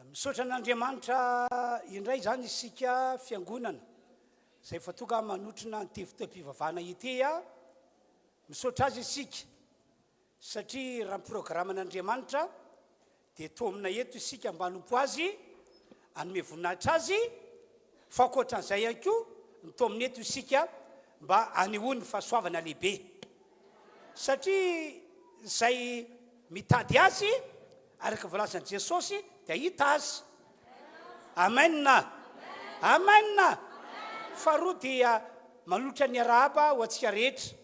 Misaotra an'Andriamanitra indray izany isika fiangonana izay efa tonga manotrona an'ity fotoam-pivavahana ity. Misaotra azy isika satria raha ny programan'Andriamanitra dia toamina eto isika mba hanompo Azy, hanome voninahitra Azy, fa ankoatran'izay ihany koa ny toamina eto isika mba hanehoany fahasoavana lehibe. Satria izay mitady Azy, araka ny voalazan'i Jesosy, dia hahita Azy. Amen! Amen! Faharoa dia manolotra ny arahaba ho antsika rehetra,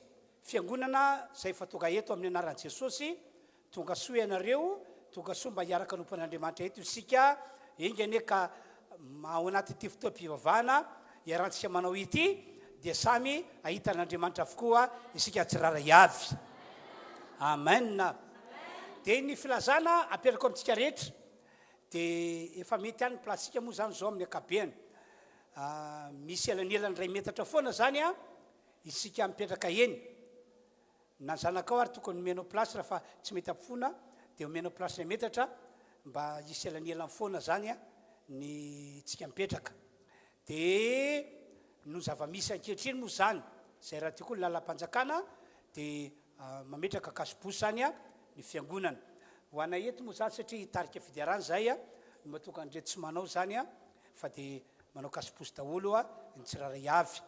fiangonana izay efa tonga eto amin'ny anaran'i Jesosy, Tonga soa ianareo, tonga soa mba hiaraka hanompo an'Andriamanitra eto isika, enga anie ka ao anatin'ity fotoam-pivavahana iarahantsika manao ity dia samy hahita an'Andriamanitra avokoa isika tsirairay avy. Amen. Dia ny filazana apetrako amintsika rehetra dia efa mety ihany ny place-tsika moa izany izao amin'ny ankapobeny. Misy elanelany iray metatra foana izany isika mipetraka eny. Na ny zanakao ary tokony omenao place raha fa tsy mety ampofoana dia omenao place iray metatra mba hisy elanelany foana zany ny tsika mipetraka. Dia no zava-misy ankehitriny moa zany zay raha ty koa ny lalam-panjakana dia mametraka cache-bouche zany ny fiangonana. Ho anay eto moa zany satria hitarika fiderana zay no mahatonga an'ireto tsy manao zany fa dia manao cache-bouche daholo ny tsirairay avy.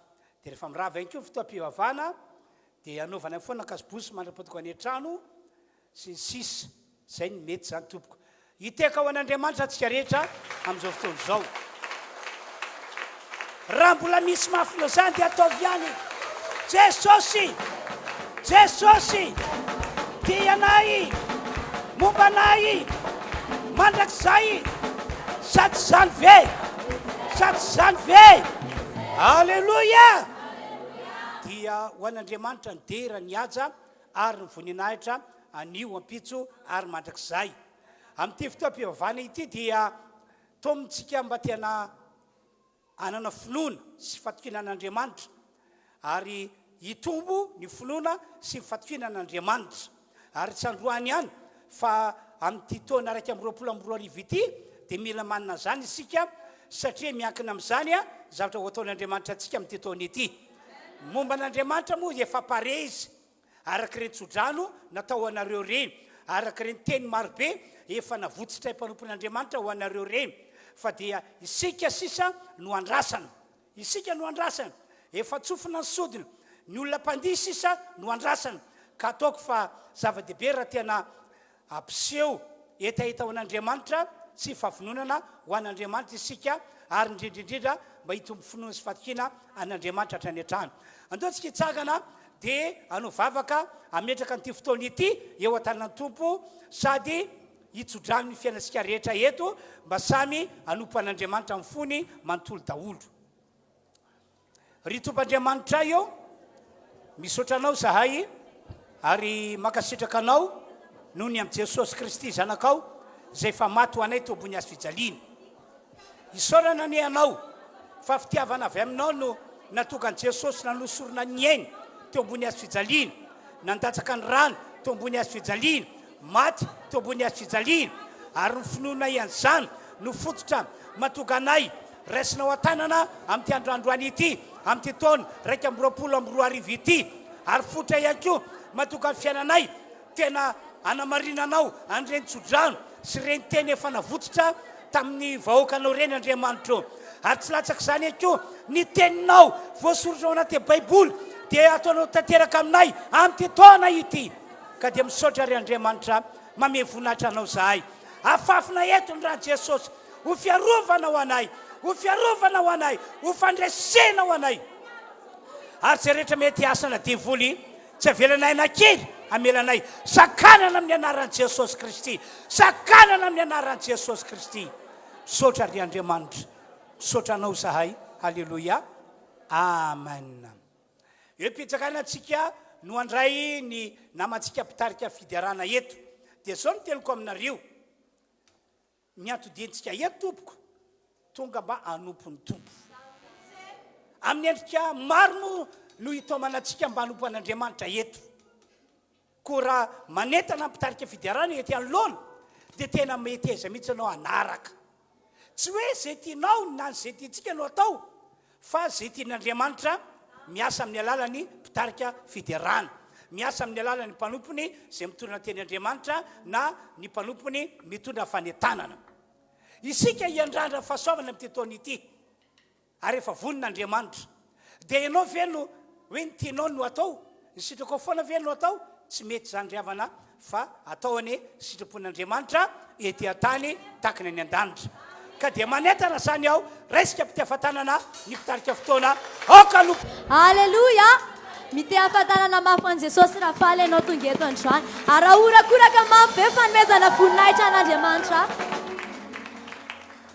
Dia rehefa mirava ihany koa ny fotoam-pivavahana Dia anaovana foana kasibosy mandra-patonga any an-trano sy ny sisa Zay no mety zany tompoko. Hitehaka ho an'Andriamanitra antsika rehetra amin'izao fotoana izao. Raha mbola misy mafy noho izany dia ataovy ihany. Jesosy! Jesosy! Tia anay! Momba anay! Mandrakizay! Sa tsy izany ve? Sa tsy izany ve? Aleloia! Dia ho an'Andriamanitra ny dera, ny haja ary ny voninahitra anio, ampitso ary mandrakizay. Amin'ity fotoam-pivavahana ity dia taomintsika mba tena hanana finoana sy fatokiana an'Andriamanitra ary hitombo ny finoana sy ny fatokiana an'Andriamanitra. Ary tsy androany ihany fa amin'ity taona 2021 ity dia mila manana an'izany isika satria miankina amin'izany ny zavatra ho ataon'Andriamanitra antsika amin'ity taona ity. Ny momba an'Andriamanitra moa efa pare izy araka ireny tsodrano natao ho anareo ireny, araka ireny teny marobe efa navotsitray mpanompon'Andriamanitra ho anareo ireny fa dia isika sisa no andrasana. Isika no andrasana. Efa tsofina ny sodina. Ny olona mpandihy sisa no andrasana. Ka ataoko fa zava-dehibe raha tena hampiseho hetaheta ho an'Andriamanitra sy fahavononana ho an'Andriamanitra isika ary indrindra indrindra mba hitombo finoana sy fatokiana an'Andriamanitra hatrany hatrany. Andao tsika hitsangana dia hanao vavaka hametraka an'ity fotoana ity eo an-tanan'ny Tompo sady hitsodrano ny fiainantsika rehetra eto mba samy hanompo an'Andriamanitra amin'ny fony manontolo daholo. Ry Tompo Andriamanitray ô, misaotra Anao izahay ary mankasitraka Anao noho ny amin'i Jesosy Kristy Zanakao izay efa maty ho anay teo ambony hazo fijaliana. Isaorana anie Anao fa fitiavana avy Aminao no nahatonga an'i Jesosy nanosorona ny ainy teo ambony hazo fijaliana, nandatsaka ny rany teo ambony hazo fijaliana, maty teo ambony hazo fijaliana, ary ny finoanay an'izany no fototra mahatonga anay raisinao an-tanana amin'ity andro androany ity, amin'ity taona 2021 ity, ary fototra ihany koa mahatonga ny fiainanay Tena hanamarinanao an'ireny tsodrano sy ireny teny efa navotsitra tamin'ny vahoakanao ireny, Andriamanitra ô. Ary tsy latsak'izany ihany koa, ny teninao voasoratra ao anatin'ny Baiboly dia ataonao tanteraka aminay amin'ity taona ity. Ka dia misaotra, ry Andriamanitra, mamehy voninahitra Anao izahay. Afafina eto ny ran'i Jesosy ho fiarovana ho anay, ho fiarovana ho anay, ho fandresena ho anay. Ary izay rehetra mety asana devoly Tsy avelanay na kely hamelanay. Sakanana amin'ny anaran'i Jesosy Kristy. Sakanana amin'ny anaran'i Jesosy Kristy. Misaotra ry Andriamanitra. Misaotra anao izahay. Haleloia. Amen. Eo am-pitsakana antsika no handray ny namantsika mpitarika fiderana eto. Dia izao no teniko aminareo. Ny anton-diantsika eto tompoko, tonga mba hanompo ny Tompo. Amin'ny endrika maro moa no hitaomana antsika mba hanompo an'Andriamanitra eto. Koa raha manentana ny mpitarika fiderana ety anoloana dia tena meteza mihitsy ianao hanaraka. Tsy hoe izay tianao na izay tiantsika no atao fa izay tian'Andriamanitra miasa amin'ny alalan'ny mpitarika fiderana, miasa amin'ny alalan'ny mpanompony izay mitondra ny teny Andriamanitra na ny mpanompony mitondra fanentanana. Isika hiandrandra fahasoavana amin'ity taona ity. Ary efa vonona Andriamanitra. Dia ianao ve no hoe ny tianao no atao? Ny sitrakao foana ve no atao? Tsy mety izany ry havana fa atao anie sitrapon'Andriamanitra ety an-tany tahaka ny any an-danitra. Ka dia manentana izany aho, raisika am-pitiavan-tanana ny mpitarika fotoana, aoka aloha. Aleloia! Mitehafa-tanana mafy ho an'i Jesosy raha faly ianao tonga eto androany. Ary raha horakoraka mafy be fanomezana voninahitra an'Andriamanitra.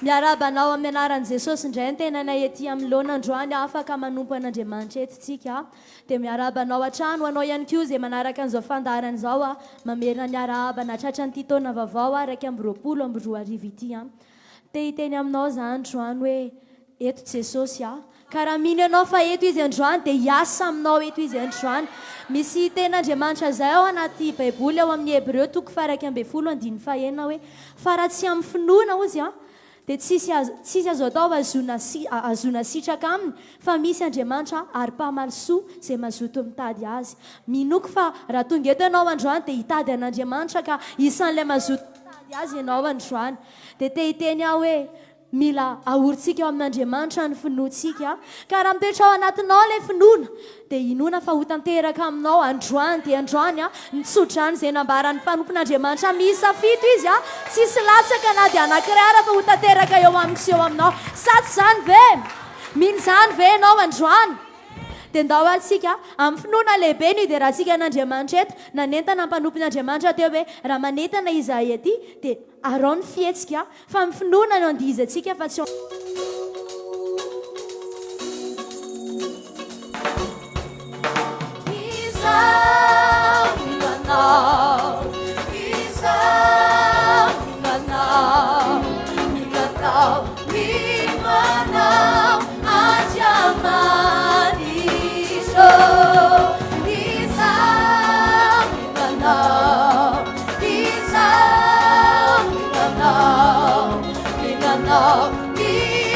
Miarahaba anao amin'ny anaran'i Jesosy indray ny tenanay ety anoloana androany afaka manompo an'Andriamanitra eto tsika dia miarahaba anao hatrany ho anao ihany koa izay manaraka an'izao fandaharana izao a mamerina ny arahaba nahatratra an'ity taona vaovao 2021 ity a te hiteny aminao za androany hoe Eto Jesosy a! Ka raha mino ianao fa eto Izy androany dia hiasa aminao eto Izy androany. Misy tenin'Andriamanitra izay ao anaty Baiboly ao amin'ny Hebreo toko faha-11 andininy fahenina hoe, Fa raha tsy amin'ny finoana, hozy a, dia tsisy azo tsisy azo atao ahazoana ahazoana sitraka aminy, fa misy Andriamanitra ary mpamaly soa izay mazoto mitady Azy. Minoako fa raha tonga eto ianao androany dia hitady an'Andriamanitra ka isan'ilay mazoto mitady Azy ianao androany. Dia te hiteny aho hoe, Mila ahorintsika ao amin'Andriamanitra ny finoantsika, ka raha mitoetra ao anatinao ilay finoana, dia inoana fa ho tanteraka aminao androany dia androany ny tsodrano izay nambaran'ny mpanompon'Andriamanitra miisa fito izy, tsisy latsaka na dia anankiray ara fa ho tanteraka eo amiko sy eo aminao. Sa tsy izany ve? Mino izany ve ianao androany? Dia ndao ary tsika, amin'ny finoana lehibe no hiderantsika an'Andriamanitra eto, nanentana ny mpanompon'Andriamanitra teo hoe raha manentana izahay aty dia arao ny fihetsika, Fa ny finoana no andihizantsika fa tsy Izaho mino anao, izaho mino anao, mino anao, mino anao, Andriamanitro. Izaho mino anao. Izaho mino anao, mino anao, mino.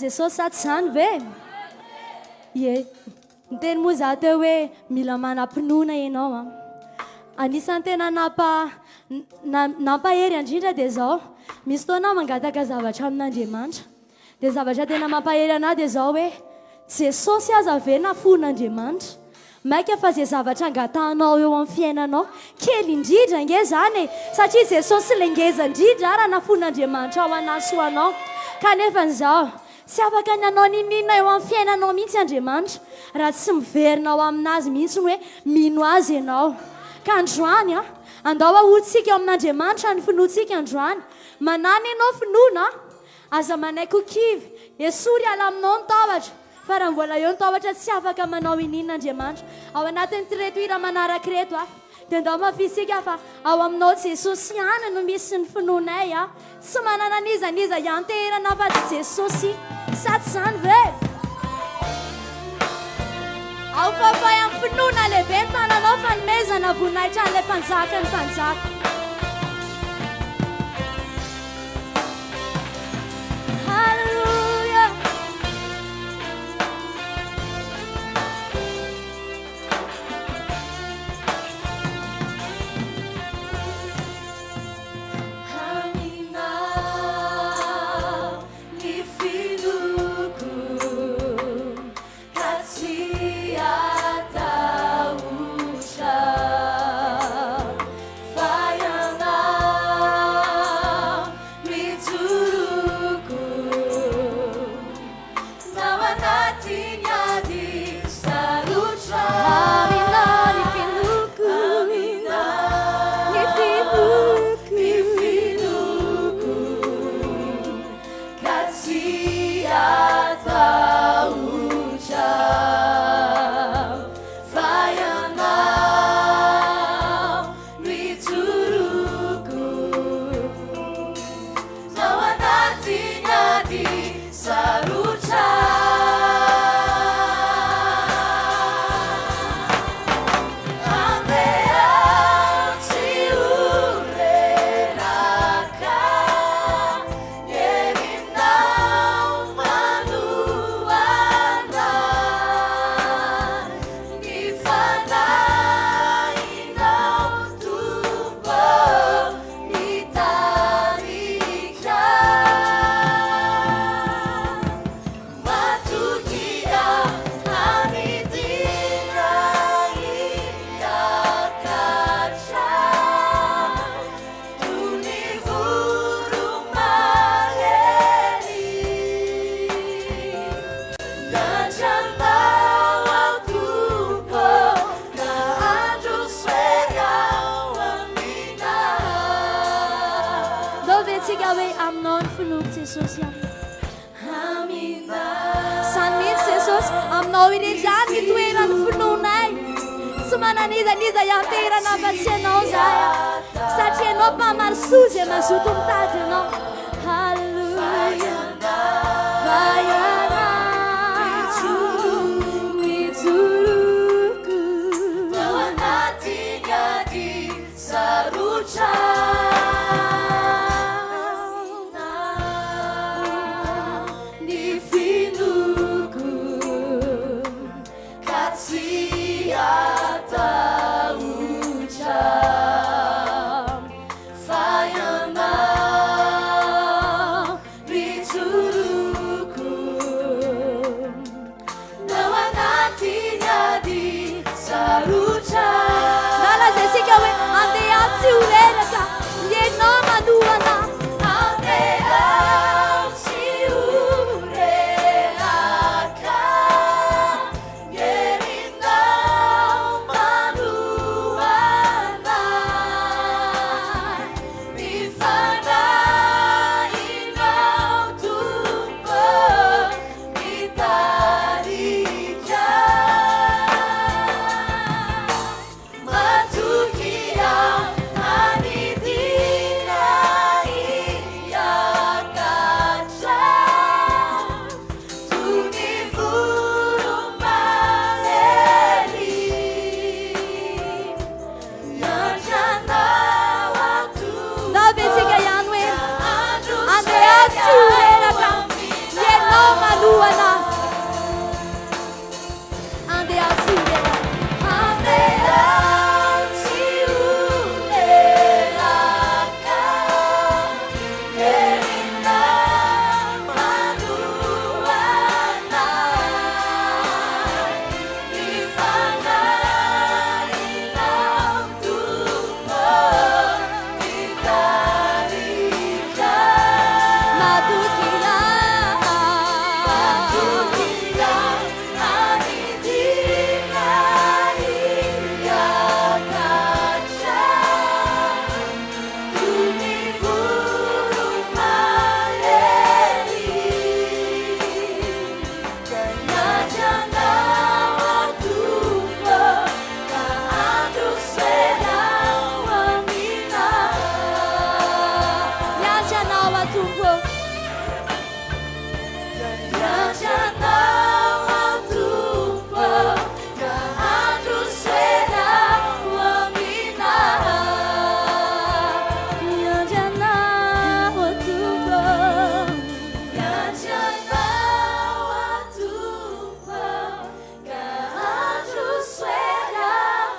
an'i Jesosy sa tsy izany ve? Ie. Niteny moa izaho teo hoe mila manam-pinoana ianao an. Anisan'ny tena nampa, nampahery indrindra dia izao, misy fotoana aho mangataka zavatra amin'Andriamanitra. Dia zavatra tena mampahery an'ahy dia izao hoe, Jesosy aza ve nafoin'Andriamanitra? Maika fa izay zavatra angatahanao eo amin'ny fiainanao, kely indrindra ange izany e! Satria Jesosy ilay ngeza indrindra ary nafoin'Andriamanitra ho an'ahy sy ho anao. Kanefa izao, Tsy afaka ny hanao n'inon'inona eo amin'ny fiainanao mihitsy Andriamanitra raha tsy miverina ao aminazy mihitsy ny hoe mino Azy ianao. Ka androany an, andao ahoantsika eo amin'Andriamanitra ny finoantsika androany. Manàna ianao finoana an! Aza manaiky ho kivy. Esory hiala aminao ny tahotra. Fa raha mbola eo ny tahotra tsy afaka manao ininona Andriamanitra. Ao anatin'ity reto hira manaraka ireto an. Dia ndao mafisika fa ao aminao Jesosy ihany no misy ny finoanay a! Tsy manana n'iza n'iza hianteherana afa-tsy Jesosy. Sa tsy izany ve? Ao fafay amin'ny finoana lehibe ny tananao fanomezana voninahitra an'ilay Mpanjakan'ny mpanjaka. Haleloia! Aminao ny finoako ka tsy hatahotra fa Ianao no ijoroako. Nao anatin'ny ady sarotra. Aminao ny finoako. Aminao Ny finoako. Ny finoako ka tsy hatahotra fa Ianao no ijoroako. Ao anatin'ny ady sarotra. Andeha tsy ho reraka, ny herinao manohana ny fanahinao Tompo. Mitarika matokia hamidina hiakatra toy ny voromahery. Miandrandao aho Tompo ka androso hery ao aminao. Ndao ve tsika hoe aminao ny finoako Jesosy a. Aminao. Zany mihitsy Jesosy, aminao irery ihany ny toeran'ny finoanay. Tsy manana iza n'iza hianteherana afa-tsy ianao zahay a. Satria ianao mpamaly soa izay mazoto mitady anao. Haleloia. Tao anatin'ny ady sarotra. Ny finoako ka tsy hatahotra fa Ianao no ijoroako. Tao anatin'ny ady sarotra. Nalazaintsika hoe andeha tsy ho reraka. manohana ahy. Andeha tsy ho reraka. Andeha tsy ho reraka. Herina manohana ahy. Ny Fanahinao Tompo mitarika. Matokia. Matokia anidina hiakatra toy ny voromahery. Ka miandry anao Tompo, ka androsenao aminao. Miandry anao aho Tompo. Miandry anao Tompo, ka androsenao aminao. Miandry anao Tompo. Miandry anao Tompo, ka androsenao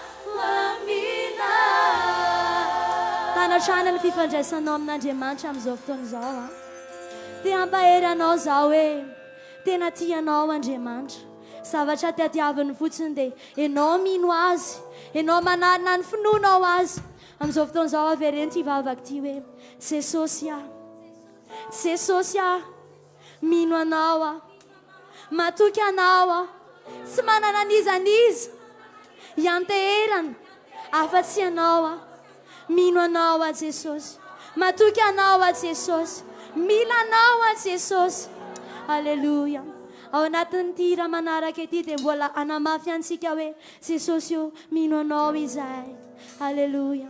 aminao. Tanatrana ny fifandraisanao amin'Andriamanitra amin'izao fotoana izao a. Te hampahery anao zaho hoe tena tia anao Andriamanitra. Zavatra tadiaviny fotsiny dia ianao mino azy, ianao manarina ny finoanao azy. Amin'izao fotoana izao avereno ity vavaka ity hoe Jesosy aho. Jesosy aho. Mino anao aho. Matoky anao aho. Tsy manana an'iza n'iza hianteherana afa-tsy ianao aho. Mino anao aho Jesosy. Matoky anao aho Jesosy. Mila anao aho Jesosy. Aleloia. Ao anatin'ity hira manaraka ity dia mbola hanamafy antsika hoe Jesosy o, mino anao izahay. Aleloia.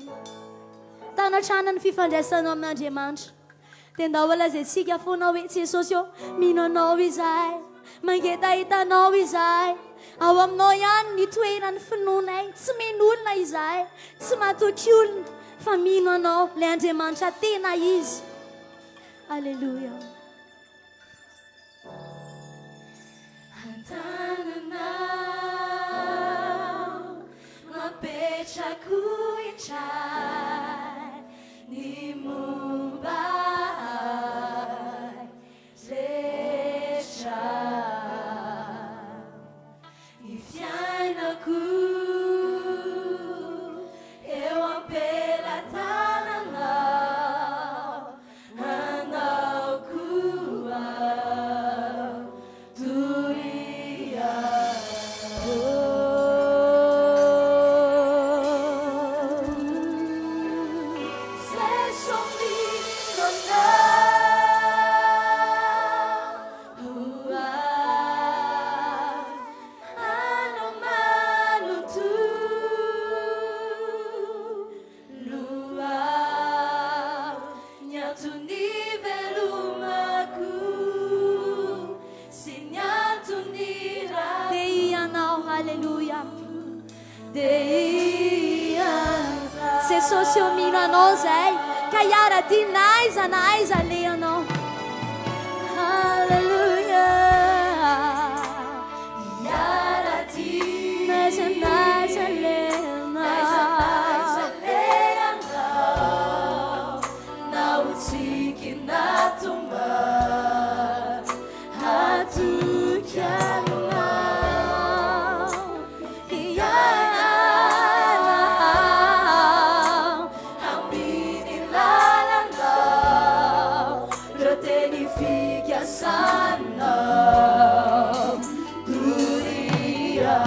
Tanatrana ny fifandraisanao amin'Andriamanitra. Dia ndao holazaintsika foana hoe Jesosy ô, mino anao izahay. Mangetaheta anao izahay. Ao aminao ihany ny toeran'ny finoanay. Tsy mino olona izahay, tsy matoky olona, fa mino anao, ilay Andriamanitra tena izy. Aleloia. An-tananao mapetrako indray ny momba ahy rehetra. Ny fiainako eo am-pelatananao, anao koa doria. Jesosy mino anao, anao manontolo aho, ny antony velomako sy ny antony Dia ianao, haleloia. Dia ianao. Jesosy ô, mino anao zahay, ka hiara-dia na aiza na aiza alehanao. Haleloia. Hiara-dia Na aiza na aiza alehanao. Aiza na aiza alehanao, na ho tsiky na tomany, hatoky anao. Hianao amin'ny lalanao, reo teny fikasanao doria.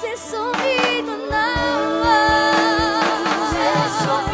Jesosy mino anao. Jesosy.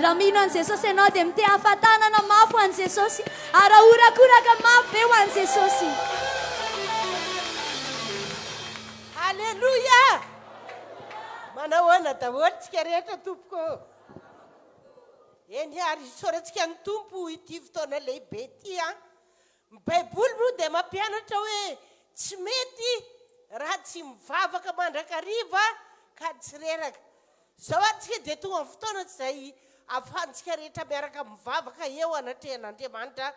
Raha mino an'i Jesosy ianao dia mitehafa tanana mafy ho an'i Jesosy ary ahorakoraka mafy be ho an'i Jesosy. Aleloia! Manahoana daholo tsika rehetra tompoko ô? Eny ary isaorantsika ny Tompo ity fotoana lehibe ity an! Ny Baiboly moa dia mampianatra hoe tsy mety raha tsy mivavaka mandrakariva ka tsy reraka. Izao ary tsika dia tonga ny fotoana izay ahafahantsika rehetra miaraka mivavaka eo anatrehan'Andriamanitra.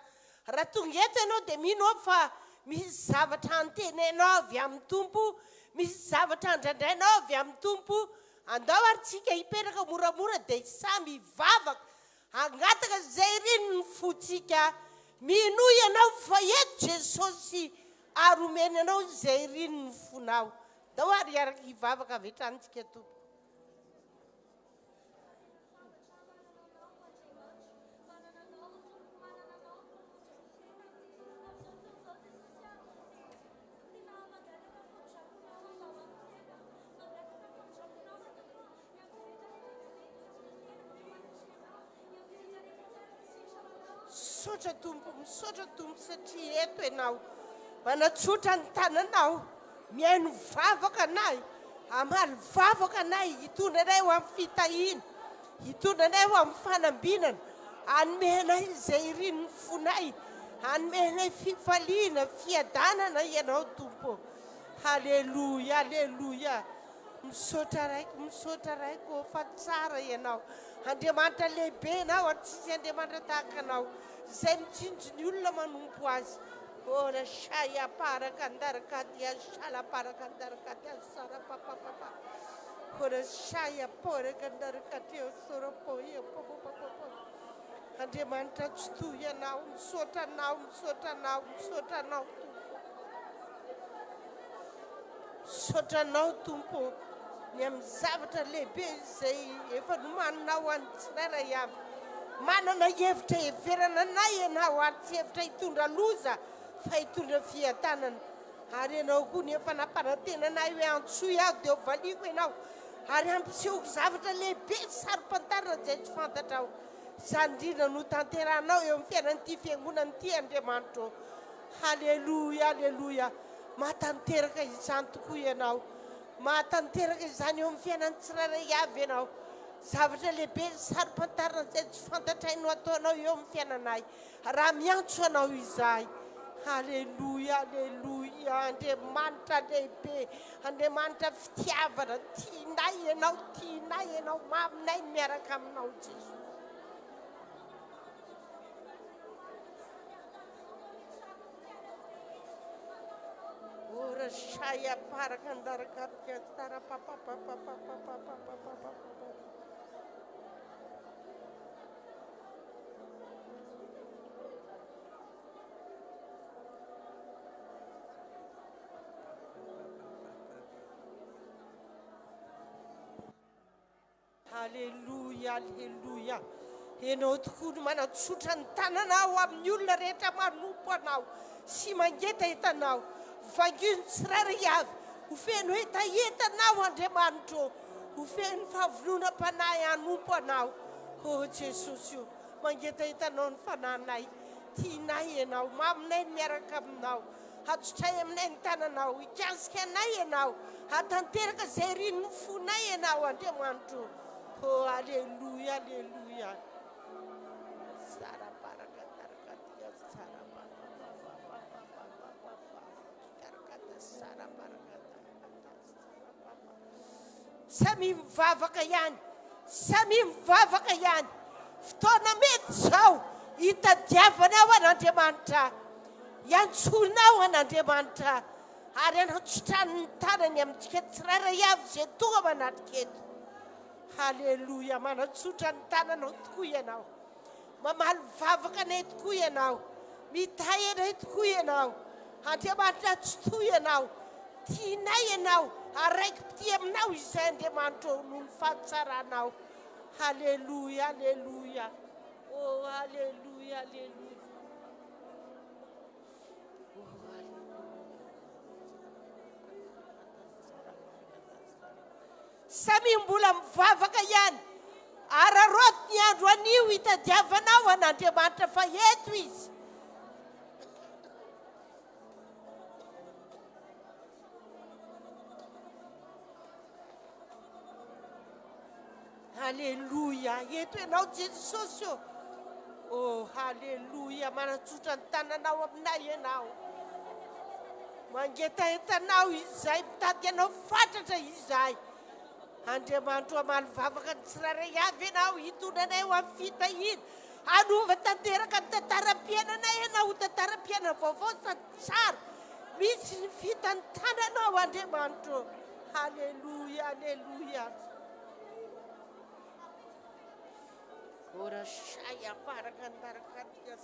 Raha tonga eto ianao dia mino aho fa misy zavatra antenainao avy amin'ny Tompo, misy zavatra andrandrainao avy amin'ny Tompo. Andao ary tsika hipetraka moramora dia samy hivavaka Hangataka izay irin'ny fontsika. Minoa ianao fa eto Jesosy ary omeny anao izay irin'ny fonao. Ndao ary hiaraka hivavaka avy hatrany tsika tompoko. Misaotra Tompo, misaotra Tompo satria eto Ianao. Manatsotra ny tananao, mihaino vavaka anay, hamaly vavaka anay, hitondra anay ho amin'ny fitahiana, hitondra anay ho amin'ny fanambinana, hanome anay izay irin'ny fonay, hanome anay fifaliana, fiadanana Ianao Tompo. Haleloia, haleloia. Misaotra Raiko, misaotra Raiko ô fa tsara Ianao. Andriamanitra lehibe Ianao ary tsisy Andriamanitra tahaka Anao izay mitsinjo ny olona manompo Azy. Ora shaya para kandara katia shala para kandara katia sara pa pa pa pa. Ora shaya pora kandara katia sora poia po po po po po. Andriamanitra tsitoha Ianao, misaotra Anao, misaotra Anao, misaotra Anao Tompo. Misaotra Anao Tompo ô, ny amin'ny zavatra lehibe izay efa nomaninao ho an'ny tsirairay avy. Manana hevitra heverana anay Ianao ary tsy hevitra hitondra loza fa hitondra fiadanana. Ary Ianao koa no efa nampanantena anay hoe antsoy aho dia hovaliako Ianao ary hampisehoko zavatra lehibe sy saro-pantarina izay tsy fantatrao. Izany indrindra no tanterahanao eo amin'ny fiainan'ity fiangonana ity Andriamanitra ô. Haleloia, aleloia. Mahatanteraka izany tokoa Ianao. Mahatanteraka izany eo amin'ny fiainan'ny tsirairay avy Ianao. Zavatra lehibe sy saro-pantarina izay tsy fantatray no ataonao eo amin'ny fiainanay, raha miantso Anao izahay. Haleloia, aleloia. Andriamanitra lehibe, Andriamanitra fitiavana, tianay Ianao, tianay Ianao, maminay ny miaraka Aminao, Jesosy. Ora shaya parakandarakatika tarapapapapapapapapapapapa. Aleloia, aleloia. Ianao tokoa no manatsotra ny tananao amin'ny olona rehetra manompo Anao sy mangetaheta Anao. Vangio ny tsirairay avy ho feno hetaheta Anao, Andriamanitro ô. Ho feno fahavononam-panahy hanompo Anao. Ô Jesosy ô, mangetaheta Anao ny fanahinay. Tianay Ianao, maminay ny miaraka Aminao. Hatsotray aminay ny tananao, hikasika anay Ianao, hahatanteraka izay irin'ny fonay Ianao, Andriamanitro. Oh, aleloia, aleloia. Samia mivavaka ihany, samia mivavaka ihany. Fotoana mety izao hitadiavanao an'Andriamanitra, hiantsoanao an'Andriamanitra ary hanatsotrany ny tanany amintsika tsirairay avy izay tonga manatrika eto. Haleloia, manatsotra ny tananao tokoa ianao. Mamaly vavaka anay tokoa Ianao. Mitahy anay tokoa Ianao. Andriamanitra Tsitoha Ianao. Tianay Ianao ary raiki-pitia Aminao izahay Andriamanitra ô noho ny fahatsaranao. Haleloia, haleloia. Oh, haleloia, haleloia. Oh, haleloia. Samia mbola mivavaka ihany. Araraoty ny andro anio hitadiavanao an'Andriamanitra fa eto Izy. Aleloia, eto ianao Jesosy ô. Oh, haleloia, manatsotra ny tananao aminay ianao. Mangetaheta anao izahay, mitady anao fatratra izahay. Andriamanitro hamaly vavaka ny tsirairay avy ianao, hitondra anay ho amin'ny fitahiana. Hanova tanteraka ny tantaram-piainanay ianao ho tantaram-piainana vaovao sady tsara. Misy ny fitantananao Andriamanitro. Haleloia, aleloia. Ora shaya parakantarakatika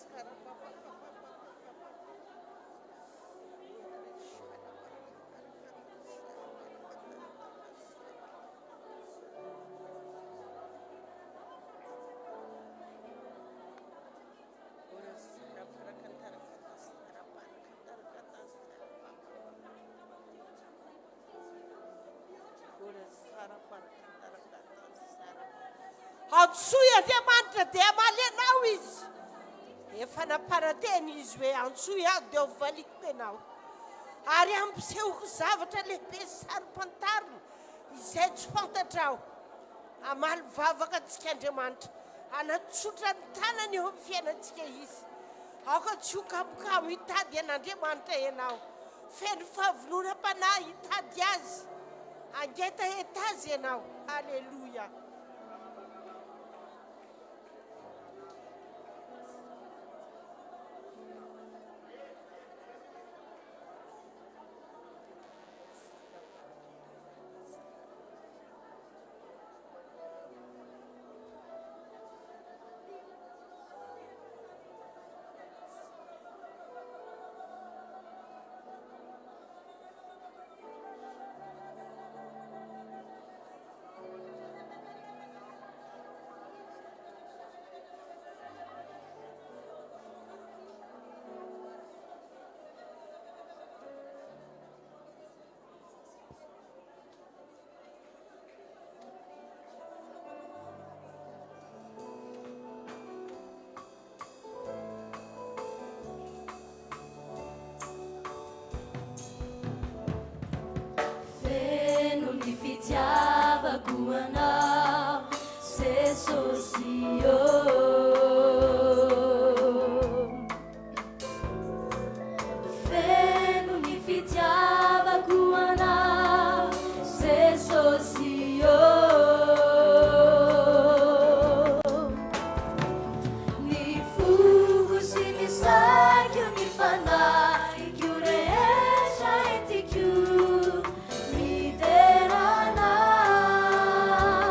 Antsoy Andriamanitra dia hamaly anao Izy. Efa nampanantena Izy hoe antsoy aho dia ho valiako ianao. Ary hampisehoko zavatra lehibe sy saro-pantarina izay tsy fantatrao. Hamaly vavaka antsika Andriamanitra. Hanatsotra ny tanany eo amin'ny fiainantsika Izy. Aoka tsy ho kamokamo hitady an'Andriamanitra ianao. Feno fahavononam-panahy hitady Azy. Hangetaheta Azy ianao. Aleloia. Feno ny fitiavako anao Jesosy ô. Feno ny fitiavako anao Jesosy ô. Ny foko sy ny saiko, ny fanahiko rehetra entiko midera anao.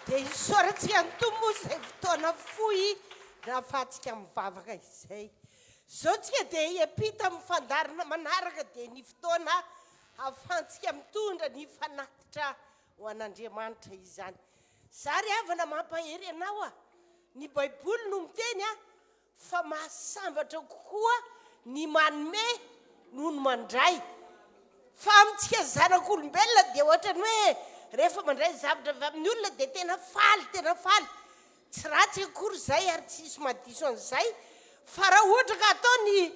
Dia isaorantsika ny Tompo moa izay fotoana fohy nahafahantsika mivavaka izay. Izao tsika dia hiampita amin'ny fandaharana manaraka dia ny fotoana ahafahantsika mitondra ny fanatitra ho an'Andriamanitra izany. Za ry havana mampahery anao a! Ny baiboly no miteny a fa mahasambatra kokoa ny manome noho ny mandray. Fa amintsika zanak'olombelona dia ohatran'ny hoe rehefa mandray zavatra avy amin'ny olona dia tena faly, tena faly. Tsy ratsy akory izay ary tsy hisy mahadiso an'izay fa raha ohatra ka atao ny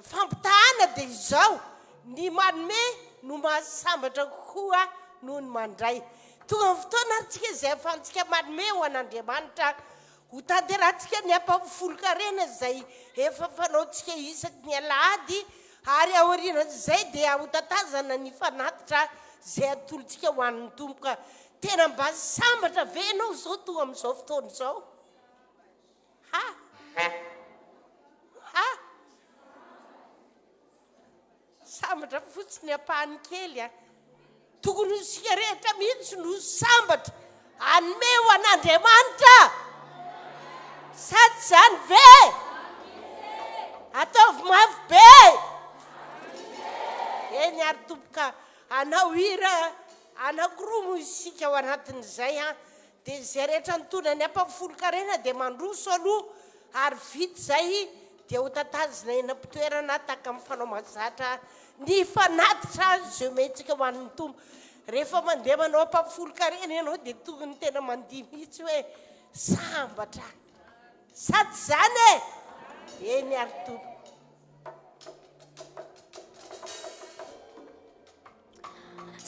fampitahana dia izao, ny manome no mahasambatra kokoa noho ny mandray. Tonga ny fotoana ary tsika izay ahafahantsika manome ho an'Andriamanitra, ho tanterahantsika ny ampahafolon-karena izay efa fanaontsika isaky ny alahady ary aorianan'izay dia hotatazana ny fanatitra izay atolotsika ho an'ny Tompo ka Tena mba sambatra ve ianao izao tonga amin'izao fotoana izao? Ha! Ha! Sambatra fotsiny ampahany kely a. Tokony ho isika rehetra mihitsy no sambatra hanome ho an'Andriamanitra. Sa tsy izany ve? Ataovy mafy be. Eny ary tompoka hanao hira Anankiroa moa isika ao anatin'izay an! Dia izay rehetra nitondra ny ampahafolon-karena dia mandroso aloha ary vita izay dia ho tatazina eny am-pitoerana tahaka ny fanao mahazatra ny fanatitra izay omentsika ho an'ny Tompo. Rehefa mandeha manao ampahafolon-karena ianao dia tokony tena mandihy mihitsy hoe sambatra aho. Sa tsy izany e? Eny ary Tompoko.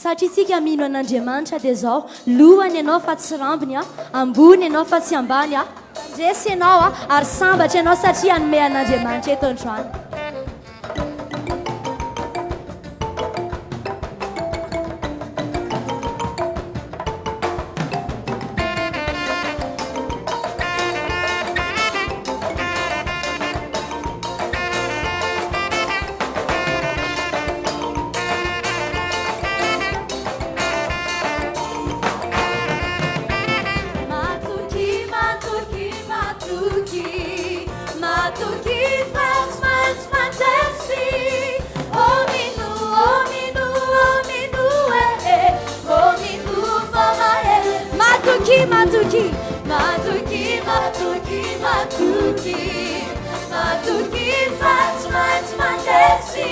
Satria tsika mino an'Andriamanitra dia zao, lohany ianao fa tsy rambony a, ambony ianao fa tsy ambany a, mpandresy ianao a, ary sambatra ianao satria hanome an'Andriamanitra eto androany. Matoky, matoky, matoky, matoky fa tsy maintsy mandresy. Oh mino, oh mino, oh mino, eh, eh. Oh mino fa mahery. Matoky, matoky, matoky, matoky, matoky, matoky fa tsy maintsy mandresy.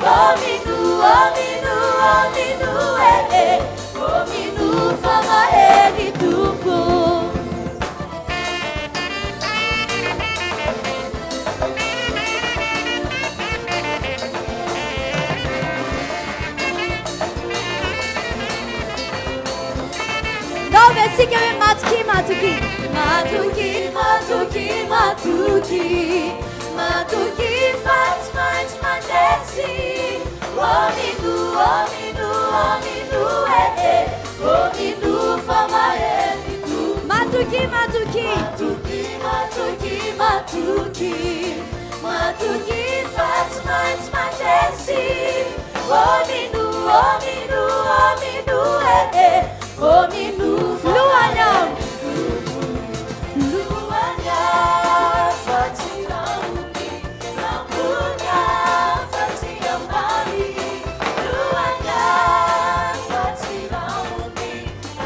Oh mino, oh mino, oh mino, eh, eh. Oh mino fa mahery Tompo. Ndao ve tsika hoe matoky, matoky. Matoky, matoky, matoky. Matoky fa tsy maintsy mandresy. Oh mino, oh mino, oh mino, eh, eh. Oh mino fa mahery Tompo. Matoky, matoky. Matoky, matoky, matoky. Matoky fa tsy maintsy mandresy. Oh mino, oh mino, oh mino, eh, eh. Oh mino fa Lohany aho. Lohany aho fa tsy ambony, ambony aho fa tsy ambany. Lohany aho fa tsy ambony,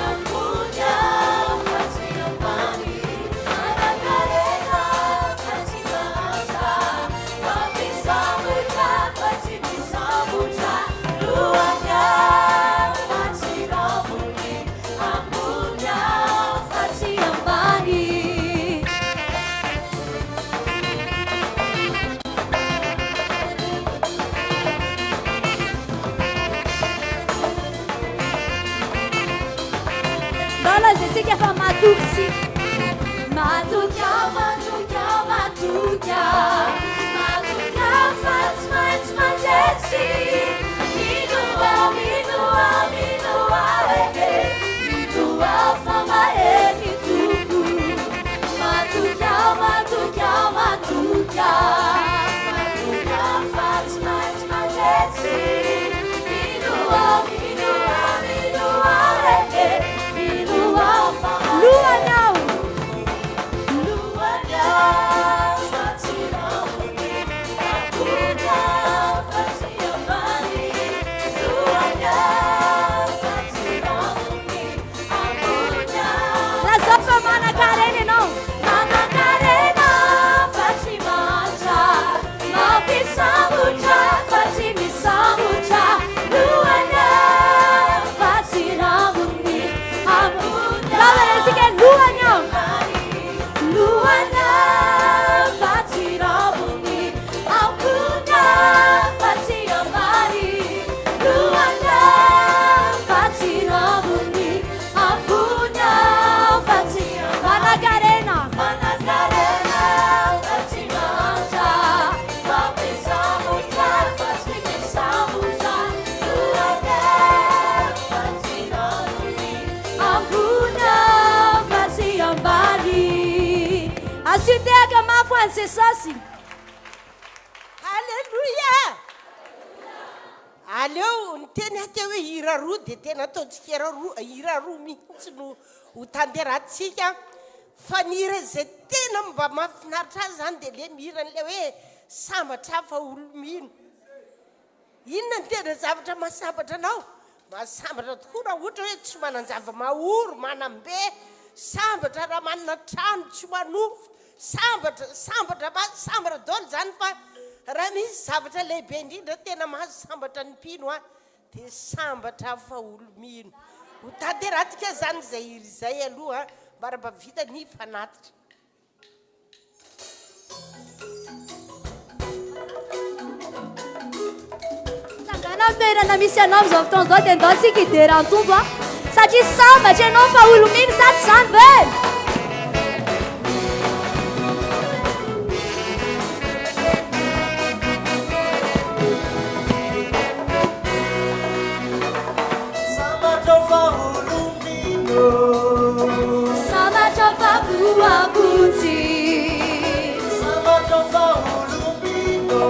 ambony aho fa tsy ambany. Manankarena fa tsy mahantra, mampisambotra fa tsy misambotra. Lohany aho fa tsy ambony, ambony aho fa tsy ambany. Ndao lazaintsika fa matoky tsika. Matoky aho, matoky aho, matoky aho. Matoky aho fa tsy maintsy mandresy. Mino aho, mino aho, mino aho, eh, eh. Mino aho fa mahery ny Tompo. Matoky aho, matoky aho, matoky aho. Matoky aho fa tsy maintsy mandresy. Mino aho, mino aho, mino aho, eh, eh. Mino aho fa. Asio tehaka mafy ho an'i Jesosy. Haleloia! Aleo niteny aho teo hoe hira roa dia tena ataontsika hira roa, hira roa mihitsy no ho tanterahantsika. Fa ny hira izay tena mba mahafinaritra ahy izany dia ilay mihira an'ilay hoe sambatra aho fa olo-mino. Inona no tena zavatra mahasambatra anao? Mahasambatra tokoa raha ohatra hoe tsy manan-java-mahory, manam-be, sambatra raha manana trano tsy manofa, sambatra, sambatra, sambatra daholo izany fa raha misy zavatra lehibe indrindra tena mahasambatra ny mpino an, dia sambatra fa olo-mino. Ho tanterahantsika izany izay hira izay aloha mba raha mba vita ny fanatitra. Tsangana amin'ny toerana misy anao amin'izao fotoana izao dia ndao tsika hidera ny Tompo a. Satria sambatra ianao fa olo-mino sa tsy izany ve? Sambatra fa olo-mino. Sambatra fa voavonjy. Sambatra fa olo-mino.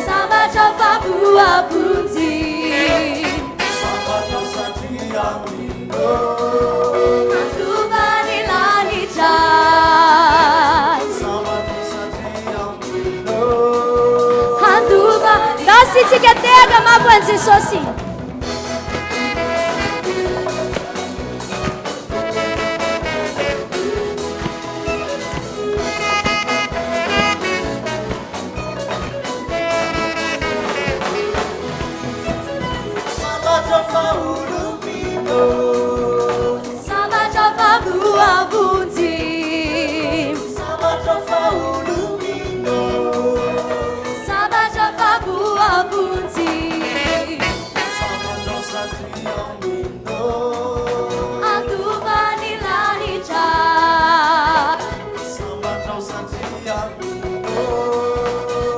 Sambatra fa voavonjy. Sambatra satria mino. Handova ny lanitra. Sambatra satria mino. Handova. Ndao isika tehaka mafy ho an'i Jesosy. Sambatra fa olo-mino. Sambatra fa voavonjy. Sambatra fa olo-mino. Sambatra fa voavonjy. Sambatra satria mino. Handova ny lanitra. Sambatra satria mino.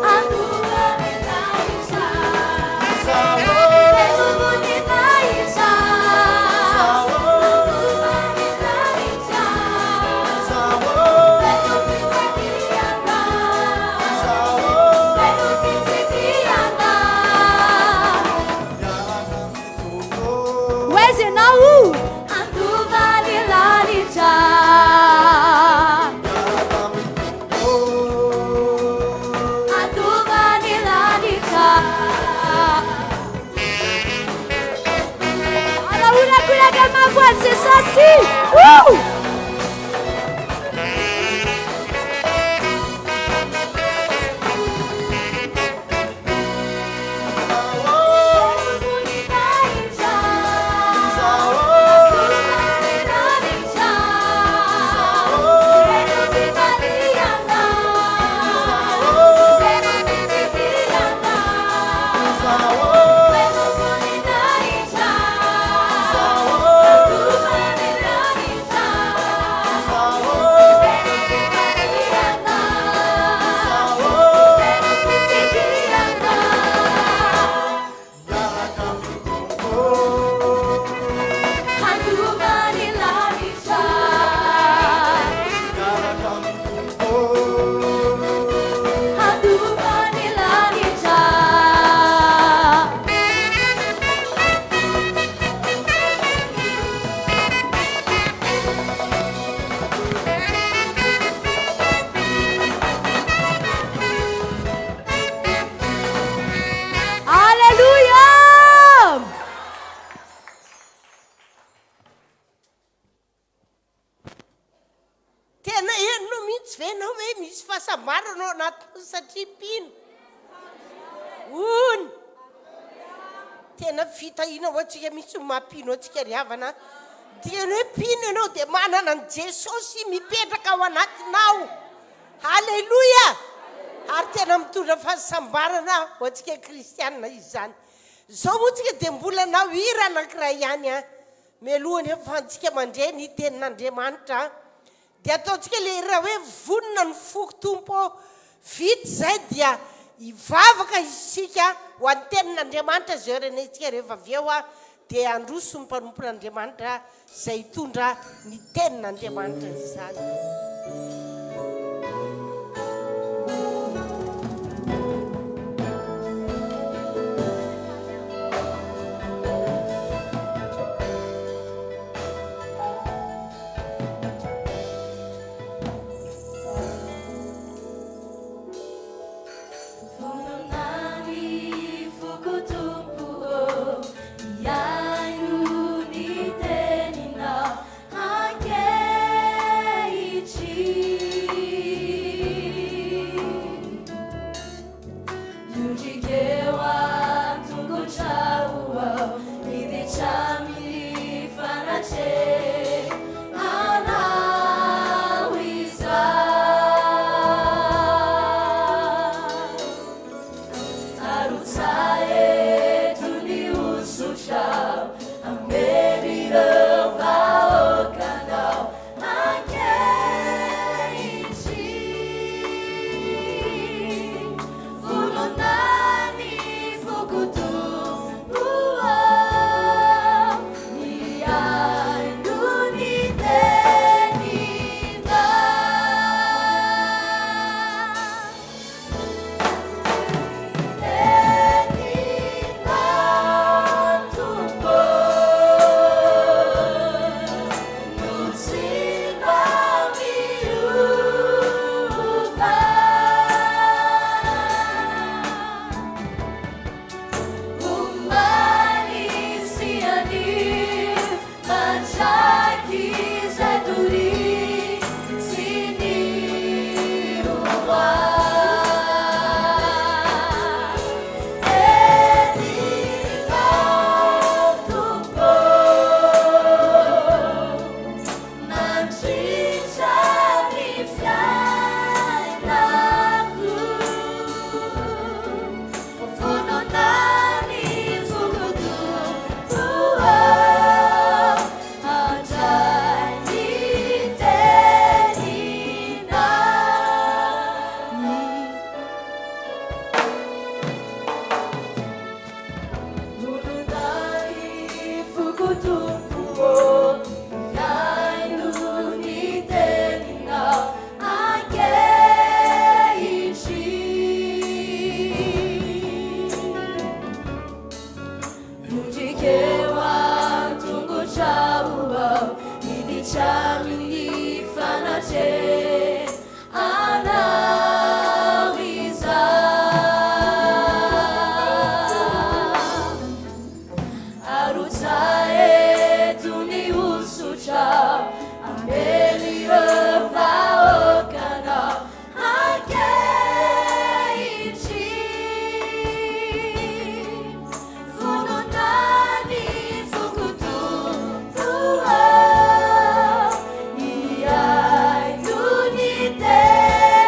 Handova ny lanitra. Zaho. Feno voninahitra. Zaho. Handova ny lanitra. Zaho. Feno fitsidihana. Zaho. Feno fitsidihana. Miaraka amin'ny Tompo. Ho aiza ianao? Handova ny lanitra. Miaraka amin'ny Tompo. Handova ny lanitra. Alaolakolaka mafy ho an'i Jesosy. Woo! Feno voninahitra. Zaho. Handova ny lanitra. Feno fifaliana. Feno fitsidihana. Zaho. Feno voninahitra. Zaho. Handova ny lanitra. Zaho. Feno fifaliana. Zaho. Feno fitsidihana. Miaraka amin'ny Tompo. Handova ny lanitra. Miaraka amin'ny Tompo. Handova ny lanitra. Alléluia! Tena henonao mihitsy ve ianao hoe misy fahasambarana ao anatinao satria mpino? Ony! Tena fitahiana ho antsika mihitsy ny maha mpino antsika ry havana. Dikan'ny hoe mpino ianao dia manana an'i Jesosy mipetraka ao anatinao. Haleloia! Ary tena mitondra fahasambarana ho antsika kristiana izany. Izao moa tsika dia mbola hanao hira anankiray ihany an. Mialohan'ny hahafahantsika mandre ny tenin'Andriamanitra dia ataontsika ilay hira hoe vonona ny foko Tompo ô. Vita izay dia hivavaka isika ho an'ny tenin'Andriamanitra izay ho renentsika rehefa avy eo dia handroso ny mpanompon'Andriamanitra izay hitondra ny tenin'Andriamanitra izany. ao, miditra amin'ny fanatrehanao izaho. Arotsahy eto ny hosotra, hamely ireo vahoakanao ankehitriny. Vonona ny foko Tompo ô, hihaino ny teninao.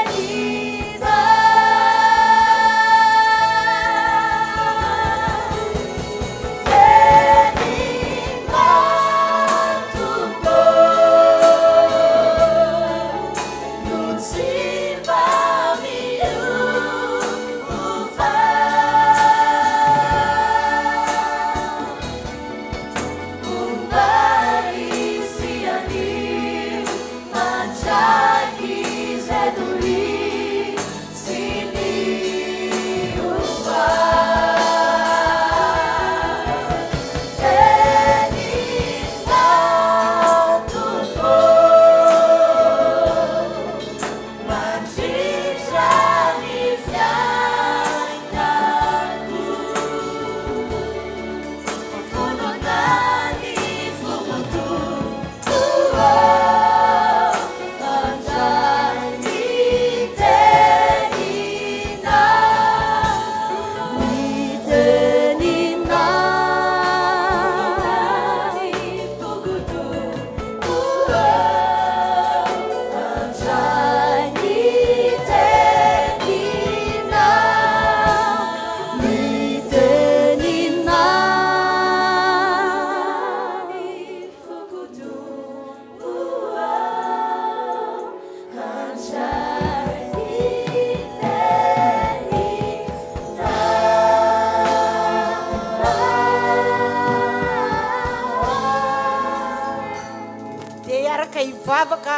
Dia hiaraka hivavaka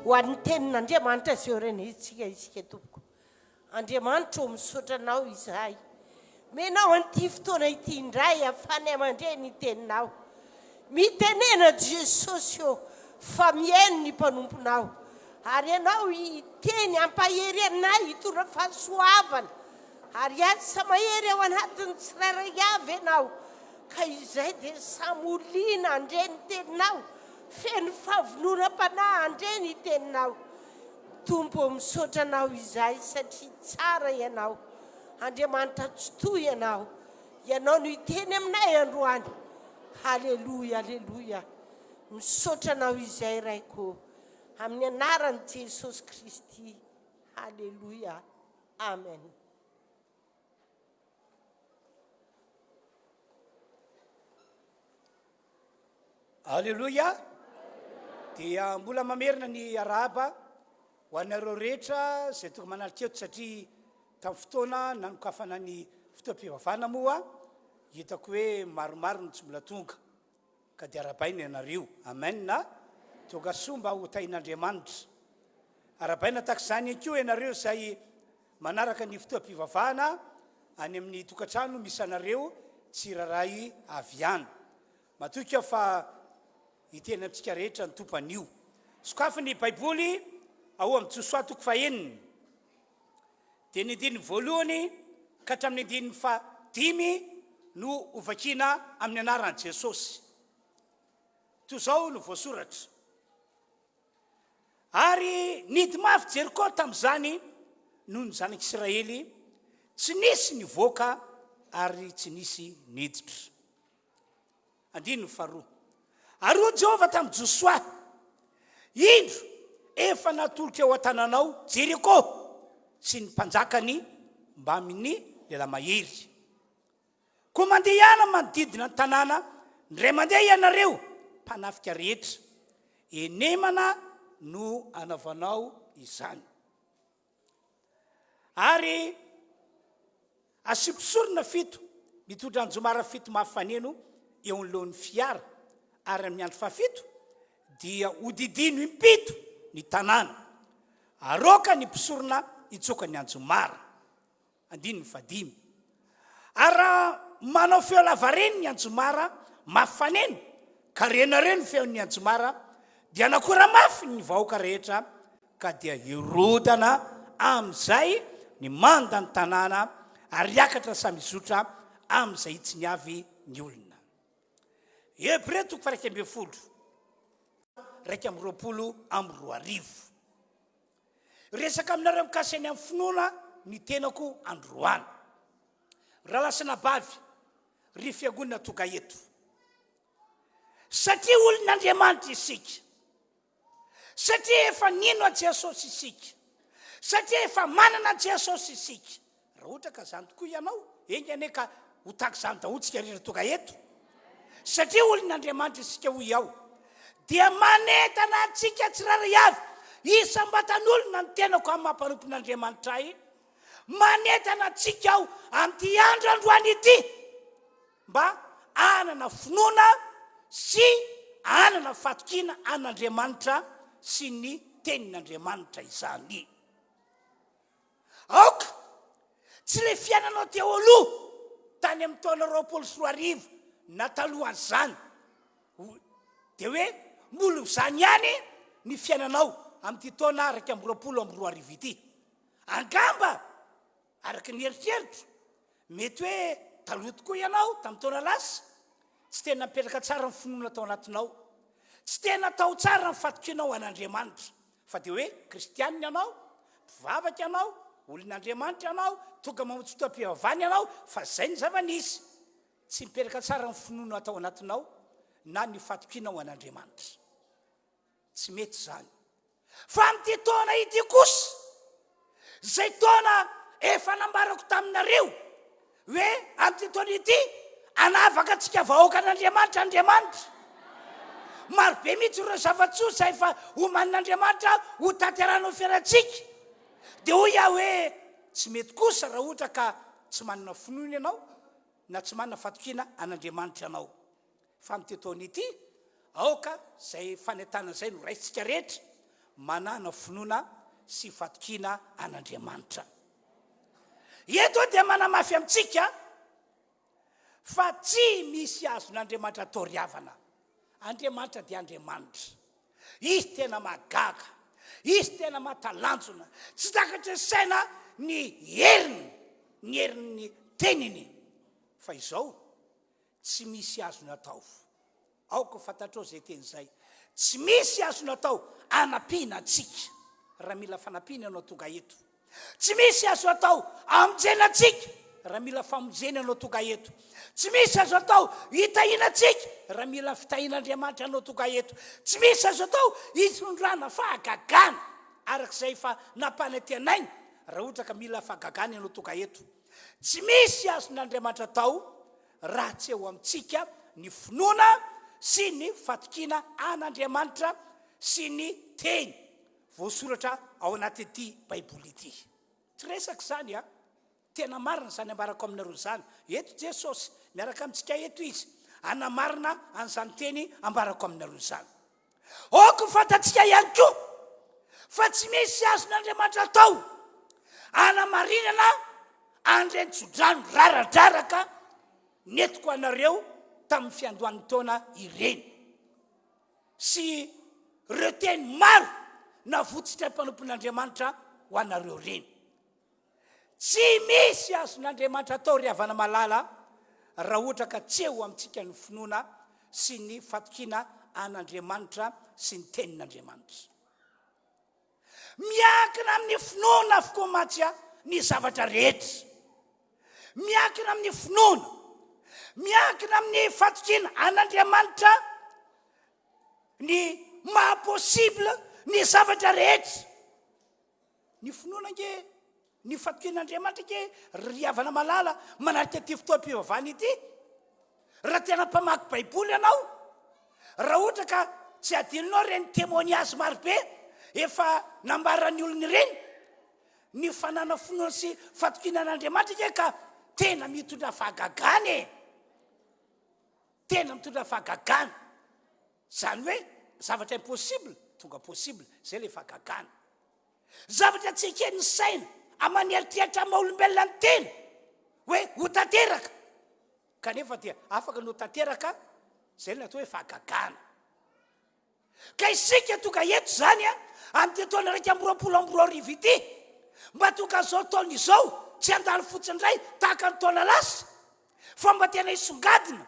ho an'ny tenin'Andriamanitra izay ho renentsika isika tompoko. Andriamanitra ô misaotra anao izahay. Omenao an'ity fotoana ity indray ahafahanay mandre ny teninao. Mitenena Jesosy ô fa mihaino ny mpanomponao. Ary ianao hiteny hampahery anay hitondra fahasoavana ary hiasa mahery ao anatin'ny tsirairay avy ianao. Ka izay dia samy ho liana handre ny teninao, feno fahavononam-panahy handre ny teninao. Tompo ô misaotra Anao izahay satria tsara Ianao, Andriamanitra Tsitoha Ianao, Ianao no hiteny aminay androany, Haleloia Aleloia, misaotra Anao izahay Raiko ô, amin'ny anaran'i Jesosy Kristy, Haleloia, Amen. Aleloia! Dia mbola mamerina ny arahaba ho anareo rehetra izay tonga manatrika eto satria tamin'ny fotoana nanokafana ny fotoam-pivavahana moa hitako hoe maromaro no tsy mbola tonga ka dia arahabaina ianareo. Amen! Tonga soa mba ho tahin'Andriamanitra. Arahabaina tahaka izany ihany koa ianareo izay manaraka ny fotoam-pivavahana any amin'ny tokantrano misy anareo tsirairay avy any. Matoky aho fa hiteny amintsika rehetra ny Tompo anio. Sokafy ny Baiboly ao amin'ny Josoa toko fahenina, dia ny andininy voalohany ka hatramin'ny andininy fahadimy no hovakiana amin'ny anaran'i Jesosy. Toy izao no voasoratra. Ary nidy mafy Jeriko tamin'izany noho ny zanak'Israely, tsy nisy nivoaka ary tsy nisy niditra. Andininy faharoa. Ary hoy Jehovah tamin'i Josoa, Indro, efa natolotro eo an-tananao Jeriko sy ny mpanjakany mbamin'ny lehilahy mahery. Koa mandehana manodidina ny tanàna indray mandeha ianareo mpanafika rehetra. Enemana no anaovanao izany. Ary asio mpisorona fito mitondra anjomara fito mafy faneno eo anoloan'ny fiara, ary amin'ny andro fahafito dia hodidino impito ny tanàna. Aroaka ny mpisorona hitsoka ny anjomara. Andininy fahadimy. Ary raha manao feo lavareny ny anjomara mafy faneno, Ka renareo ny feon'ny anjomara, dia nakora mafy ny vahoaka rehetra, ka dia hirodana amin'izay ny mandan'ny tanàna, ary hiakatra samy hizotra amin'izay hitsiny avy ny olona. Hebreo toko faha-11, 2021. Resaka aminareo mikasika ny amin'ny finoana ny tenako androany. Rahalahy sy anabavy, ry fiangonana tonga eto. Satria olon'Andriamanitra isika. Satria efa nino an'i Jesosy isika. Satria efa manana an'i Jesosy isika. Raha ohatra ka izany tokoa ianao, enga anie ka ho tahaka izany daholo tsika rehetra tonga eto. Satria olon'Andriamanitra isika hoy aho, dia manentana antsika tsirairay avy, isam-batan'olona ny tenako amin'ny maha mpanompon'Andriamanitra ahy, manentana antsika aho amin'ity andro androany ity mba hanana finoana sy hanana fatokiana an'Andriamanitra sy ny tenin'Andriamanitra izany. Aoka tsy ilay fiainanao teo aloha tany amin'ny taona 2020 na talohan'izany dia hoe mbola ho izany ihany ny fiainanao amin'ity taona 2021 ity. Angamba, araka ny eritreritro, mety hoe taloha tokoa ianao tamin'ny taona lasa, tsy tena nipetraka tsara ny finoana tao anatinao, tsy tena tao tsara ny fatokianao an'Andriamanitra, fa dia hoe kristianina ianao, mpivavaka ianao, olon'Andriamanitra ianao, tonga mamonjy fotoam-pivavahana ianao, fa izay ny zava-nisy. Tsy mipetraka tsara ny finoana tao anatinao na ny fatokianao an'Andriamanitra. Tsy mety izany. Fa amin'ity taona ity kosa, izay taona efa nambarako taminareo hoe amin'ity taona ity, hanavaka antsika vahoakan'Andriamanitra Andriamanitra. Marobe mihitsy ireo zava-tsoa izay efa omanin'Andriamanitra ho tanterahina ao fiainantsika. Dia hoy aho hoe, tsy mety kosa raha ohatra ka tsy manana finoana ianao na tsy manana fatokiana an'Andriamanitra ianao. Fa amin'ity taona ity, aoka izay fanentanana izay no raisintsika rehetra, manàna finoana sy fatokiana an'Andriamanitra. Eto aho dia manamafy amintsika fa tsy misy azon'Andriamanitra atao ry havana. Andriamanitra dia Andriamanitra. Izy tena mahagaga. Izy tena mahatalanjona. Tsy takatry ny saina ny heriny, ny herin'ny teniny. Fa izao, Tsy misy azony atao. Aoka ho fantatrao izay teny izay. Tsy misy azony atao hanampiana antsika. Raha mila fanampiana ianao tonga eto. Tsy misy azo atao hamonjena antsika. Raha mila famonjena ianao tonga eto. Tsy misy azo atao hitahiana antsika. Raha mila fitahian'Andriamanitra ianao tonga eto. Tsy misy azo atao hitondrana fahagagana araka izay efa nampanantenaina. Raha ohatra ka mila fahagagana ianao tonga eto. Tsy misy azon'Andriamanitra atao raha tsy eo amintsika ny finoana sy ny fatokiana an'Andriamanitra sy ny Teny voasoratra ao anatin'ity Baiboly ity. Tsy resaka izany an! Tena marina izany ambarako aminareo izany. Eto Jesosy, miaraka amintsika eto Izy, hanamarina an'izany teny ambarako aminareo izany. Aoka ho fantatsika ihany koa fa tsy misy azon'Andriamanitra atao hanamarinana an'ireny tsodrano raradraraka nentiko anareo tamin'ny fiandohan'ny taona ireny sy ireo teny maro navotsitra mpanompon'Andriamanitra ho anareo ireny. Tsy misy azon'Andriamanitra atao ry havana malala raha ohatra ka tsy eo amintsika ny finoana sy ny fatokiana an'Andriamanitra sy ny tenin'Andriamanitra. Miankina amin'ny finoana avokoa mantsy ny zavatra rehetra. Miankina amin'ny finoana, miankina amin'ny fatokiana an'Andriamanitra ny maha possible ny zavatra rehetra. Ny finoana ange, ny fatokian'Andriamanitra ange ry havana malala manatrika ity fotoam-pivavahana ity. Raha tena mpamaky Baiboly ianao, raha ohatra ka tsy adinonao ireny témoignage marobe efa nambaran'ny olona ireny, ny fanana finoana sy fatokiana an'Andriamanitra ange ka tena mitondra fahagagana e! Tena mitondra fahagagana. Izany hoe zavatra impossible tonga possible, izay ilay fahagagana. Zavatra tsy eken'ny saina aman'eritreritra maha olombelona ny tena hoe ho tanteraka, kanefa dia afaka ny ho tanteraka. Izay no atao hoe fahagagana. Ka isika tonga eto izany a, amin'ity taona 2021 ity, mba tonga an'izao taona izao, tsy handalo fotsiny indray tahaka ny taona lasa, fa mba tena hisongadina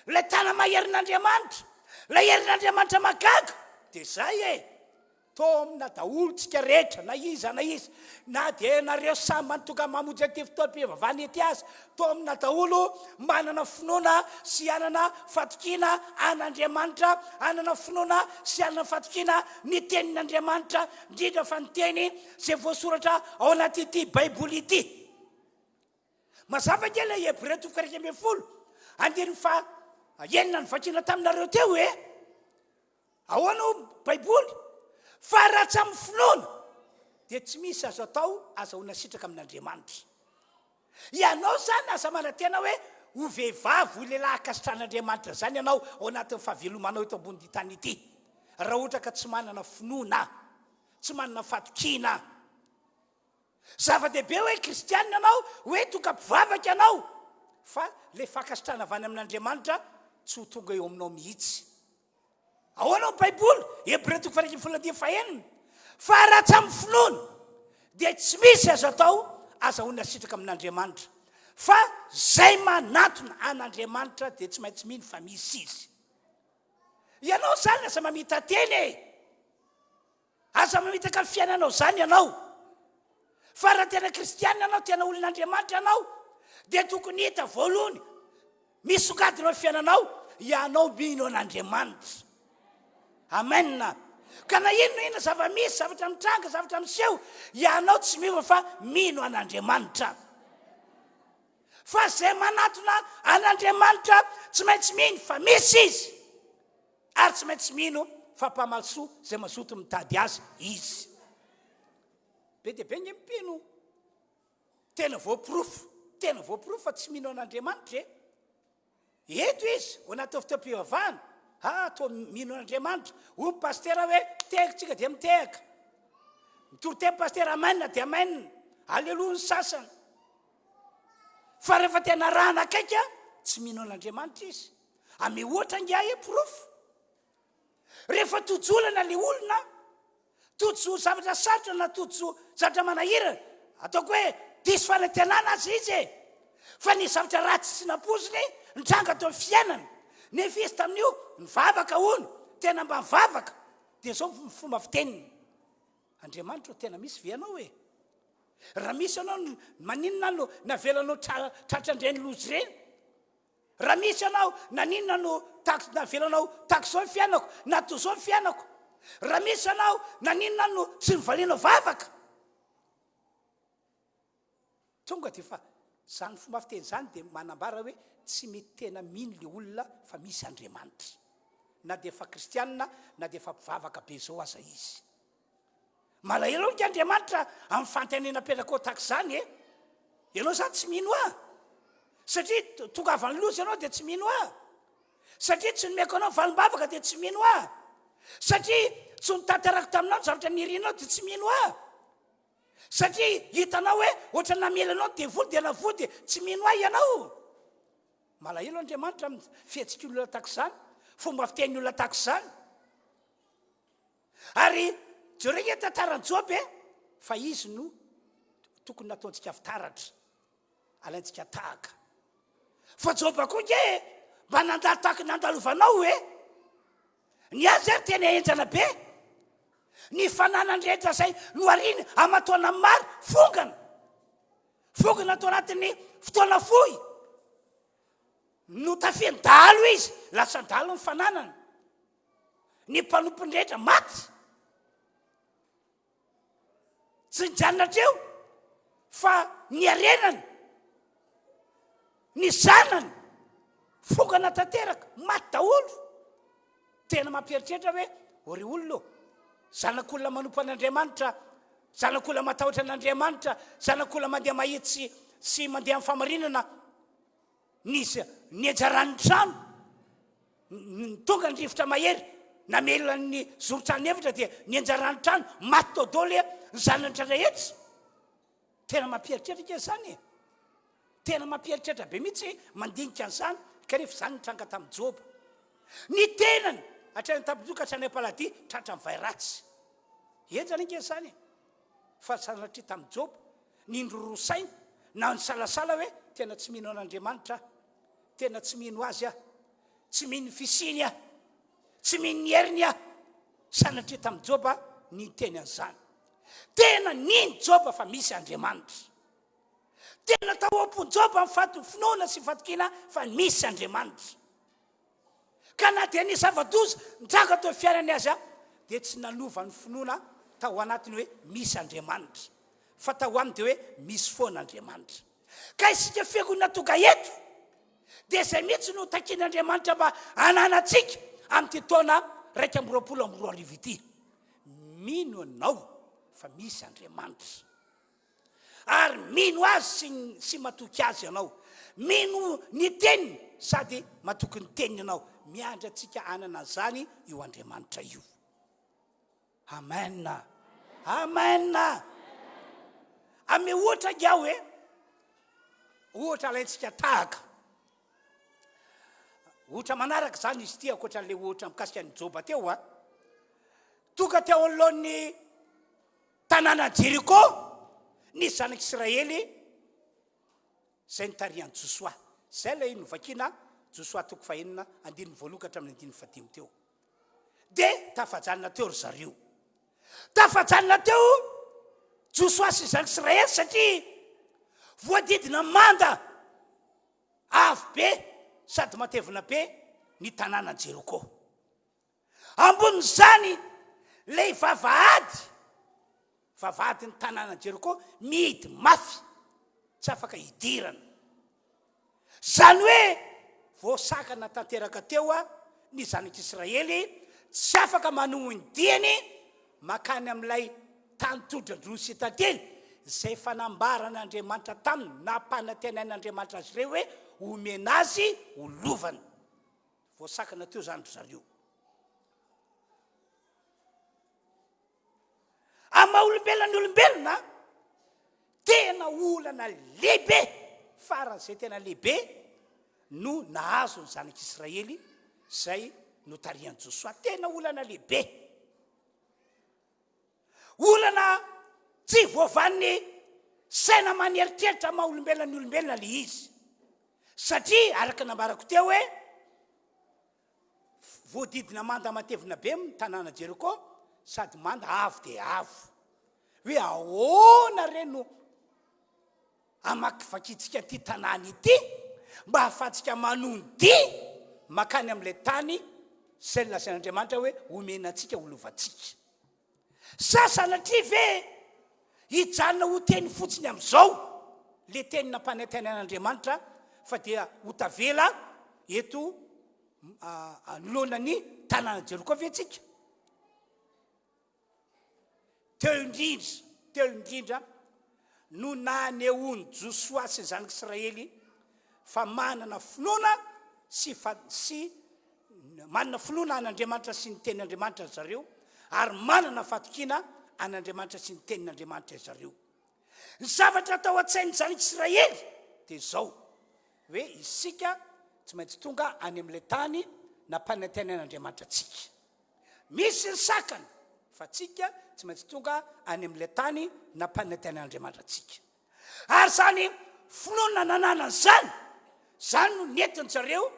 ilay tana-maherin'Andriamanitra, ilay herin'Andriamanitra mahagaga, dia izay e! Taomina daholo tsika rehetra na iza na iza na dia ianareo sambany tonga mamonjy an'ity fotoam-pivavahana ity aza, taomina daholo manana finoana sy hanana fatokiana an'Andriamanitra, hanana finoana sy hanana fatokiana ny tenin'Andriamanitra, indrindra fa ny teny izay voasoratra ao anatin'ity Baiboly ity. Mazava ange ilay Hebreo toko 11 andininy faha enina novakiana taminareo teo e! Ahoana hoy baiboly? Fa raha tsy amin'ny finoana dia tsy misy azo atao azahoana sitraka amin'Andriamanitra. Ianao izany aza manantena hoe ho vehivavy, ho lehilahy ankasitrahan'Andriamanitra izany ianao ao anatin'ny fahavelomanao eto ambonin'ity tany ity, raha ohatra ka tsy manana finoana, tsy manana fatokiana. Zava-dehibe hoe kristianina ianao, hoe tonga mpivavaka ianao, fa ilay fankasitrahana avy any amin'Andriamanitra tsy ho tonga eo aminao mihitsy. Ahoana ny Baiboly? Hebreo toko faha-11 andininy fahenina, Fa raha tsy amin'ny finoana, dia tsy misy azo atao azahoana sitraka amin'Andriamanitra. Fa izay manatona an'Andriamanitra dia tsy maintsy mino fa misy Izy. Ianao izany aza mamita-tena e! Aza mamitaka ny fiainanao izany ianao. Fa raha tena kristiana ianao, tena olon'Andriamanitra ianao, dia tokony hita voalohany, misongadina eo fiainanao, ianao mino an'Andriamanitra. Amen. Ka na inona inona zava-misy, zavatra mitranga, zavatra miseho, ianao tsy miova fa mino an'Andriamanitra. Fa izay manatona an'Andriamanitra tsy maintsy mino fa misy izy. Ary tsy maintsy mino fa mpamaly soa izay mazoto mitady azy izy. Be dia be nge mpino tena voaporofo, tena voaporofo fa tsy mino an'Andriamanitra e. Eto izy, ao anatin'ny fotoam-pivavahana, ah, toa mino an'Andriamanitra. Hoy ny pasitera hoe, tehaka tsika dia mitehaka. Mitory teny pasitera, amen dia amen. Aleloia ny sasany. Fa rehefa tena arahana akaiky, tsy mino an'Andriamanitra izy. Ame ohatra ingahy e, porofo. Rehefa tojo olana le olona, tojo zavatra sarotra na tojo zavatra manahirana, ataoko hoe diso fanantenana aza izy e, fa nisy zavatra ratsy tsy nampoiziny nitranga teo amin'ny fiainany, nefa izy tamin'io nivavaka hono, tena mba nivavaka, dia izao ny fomba fiteniny, Andriamanitra ô, tena misy ve ianao e? Raha misy ianao, maninona aho no navelanao tratran'ireny loza ireny? Raha misy ianao, naninona no tak, navelanao tahaka izao ny fiainako, na toy izao ny fiainako? Raha misy ianao, naninona no tsy novalianao vavaka? Tonga dia fa izany fomba fiteny izany dia manambara hoe tsy mety tena mino le olona fa misy Andriamanitra. Na dia efa kristianina, na dia efa mpivavaka be izao aza izy. Malahelo ange Andriamanitra amin'ny fanontaniana apetrakao tahaka izany e! Ianao izany tsy mino ahy? Satria tonga avy any loza ianao dia tsy mino ahy? Satria tsy nomeko anao valim-bavaka dia tsy mino ahy? Satria tsy notanterako taminao ny zavatra nirinao dia tsy mino ahy? Satria hitanao hoe ohatra namely anao ny devoly dia navoa dia tsy mino ahy ianao? Malahelo Andriamanitra amin'ny fihetsik'olona olona tahaka izany, fomba fitenin'ny olona tahaka izany. Ary jereo ange ny tantaran'i Joba e, fa izy no tokony nataontsika fitaratra, alaintsika tahaka. Fa Joba koa ange e, mba nandalo tahaka ny nandalovanao e. Ny azy ary tena henjana be. Ny fananany rehetra izay nohariny aman-taona maro, fongana. Fongana tao anatin'ny fotoana fohy. Notafian'ny dahalo izy, lasa dahalo ny fananany. Ny mpanompony rehetra maty. Tsy nijanona hatreo fa ny harenany, ny zanany, fongana tanteraka, maty daholo. Tena mampieritreritra hoe, ô ry olona ô, zanak'olona manompo an'Andriamanitra, zanak'olona matahotra an'Andriamanitra, zanak'olona mandeha mahitsy sy mandeha amin'ny fahamarinana, Nisy nianjaran'ny trano, tonga ny rivotra mahery namelona ny zoron-trano efatra dia nianjaran'ny trano, maty tao daholo ny zanatra rehetra. Tena mampieritreritra ange izany e! Tena mampieritreritra be mihitsy mandinika an'izany, kanefa izany nitranga tamin'i Joba. Ny tenany, hatrany an-tampon-doha ka hatrany am-paladia, tratran'ny vay ratsy. Henjana ange izany e! Fa sanatria tamin'i Joba, nindroroa saina, na nisalasala hoe, tena tsy mino an'Andriamanitra aho, tena tsy mino Azy aho, tsy mino ny fisiany aho, tsy mino ny heriny aho. Sanatria tamin'i Joba ny niteny an'izany. Tena nino Joba fa misy Andriamanitra. Tena tao am-pon'i Joba ny faty finoana sy fatokiana fa misy Andriamanitra. Ka na dia nisy zava-doza nitranga teo fiainany aza dia tsy nanova ny finoana tao anatiny hoe misy Andriamanitra. Fa tao aminy dia hoe misy foana Andriamanitra. Ka isika fiangonana tonga eto dia izay mihitsy no takian'Andriamanitra mba hananantsika amin'ity taona 2021 ity. Mino ianao fa misy Andriamanitra. Ary mino Azy sy sy matoky Azy ianao. Mino ny Teniny sady matoky ny Teniny ianao. Miandry antsika hanana an'izany io Andriamanitra io. Amen. Amen. Ame ohatra ange aho e. Ohatra alaintsika tahaka. Ohatra manaraka izany izy ity ankoatran'ilay ohatra mikasika an'i Joba teo a. Tonga teo anoloan'ny Tanànan'i Jeriko ny zanak'Israely izay notarihan'i Josoa. Izay ilay novakina Josoa toko fahenina andininy voalohany ka hatramin'ny andininy fahadimy teo. Dia tafajanona teo ry zareo. Tafajanona teo Josoa sy ny zanak'Israely satria voadidina manda avo be sady matevina be ny tanànan'i Jeriko. Ambonin'izany, ilay vavahady, vavahadin'ny tanànan'i Jeriko, mihidy mafy, tsy afaka hidirana. Izany hoe voasakana tanteraka teo ny zanak'Israely, tsy afaka manohy ny diany mankany amin'ilay tany todra-droa sy tantely, izay efa nambaran'Andriamanitra taminy, nampanantenain'Andriamanitra azy ireo hoe homena azy ho lovany. Voasakana teo zany ry zareo. Amin'ny maha olombelona ny olombelona, tena olana lehibe, faran'izay tena lehibe no nahazo ny zanak'Israely izay notarihan'i Josoa. Tena olana lehibe. Olana tsy voavan'ny saina aman'eritreritra maha olombelona ny olombelona le izy. Satria araka ny nambarako teo hoe voadidina manda matevina be ny tanàna Jeriko sady manda avo dia avo. Hoe ahoana re no Hamakivakintsika ity tanàna ity mba hahafahantsika manondia mankany amin'ilay tany izay nolazain'Andriamanitra hoe homena antsika ho lovantsika. Sa sanatria ve hijanona ho teny fotsiny amin'izao ilay teny nampanantenain'Andriamanitra fa dia ho tavela eto anoloana ny tanàna Jeriko ve tsika? Teo indrindra, teo indrindra no nanehoan'i Josoa sy ny zanak'Israely fa manana finoana sy fa sy manana finoana an'Andriamanitra sy ny tenin'Andriamanitra ry zareo ary manana fatokiana an'Andriamanitra sy ny tenin'Andriamanitra ry zareo. Ny zavatra atao an-tsain'ny zanak'Israely dia izao, hoe isika tsy maintsy tonga any amin'ilay tany nampanantenain'Andriamanitra antsika. Misy ny sakana fa tsika tsy maintsy tonga any amin'ilay tany nampanantenain'Andriamanitra antsika. Ary izany finoana nananany izany, izany no nentin-dry zareo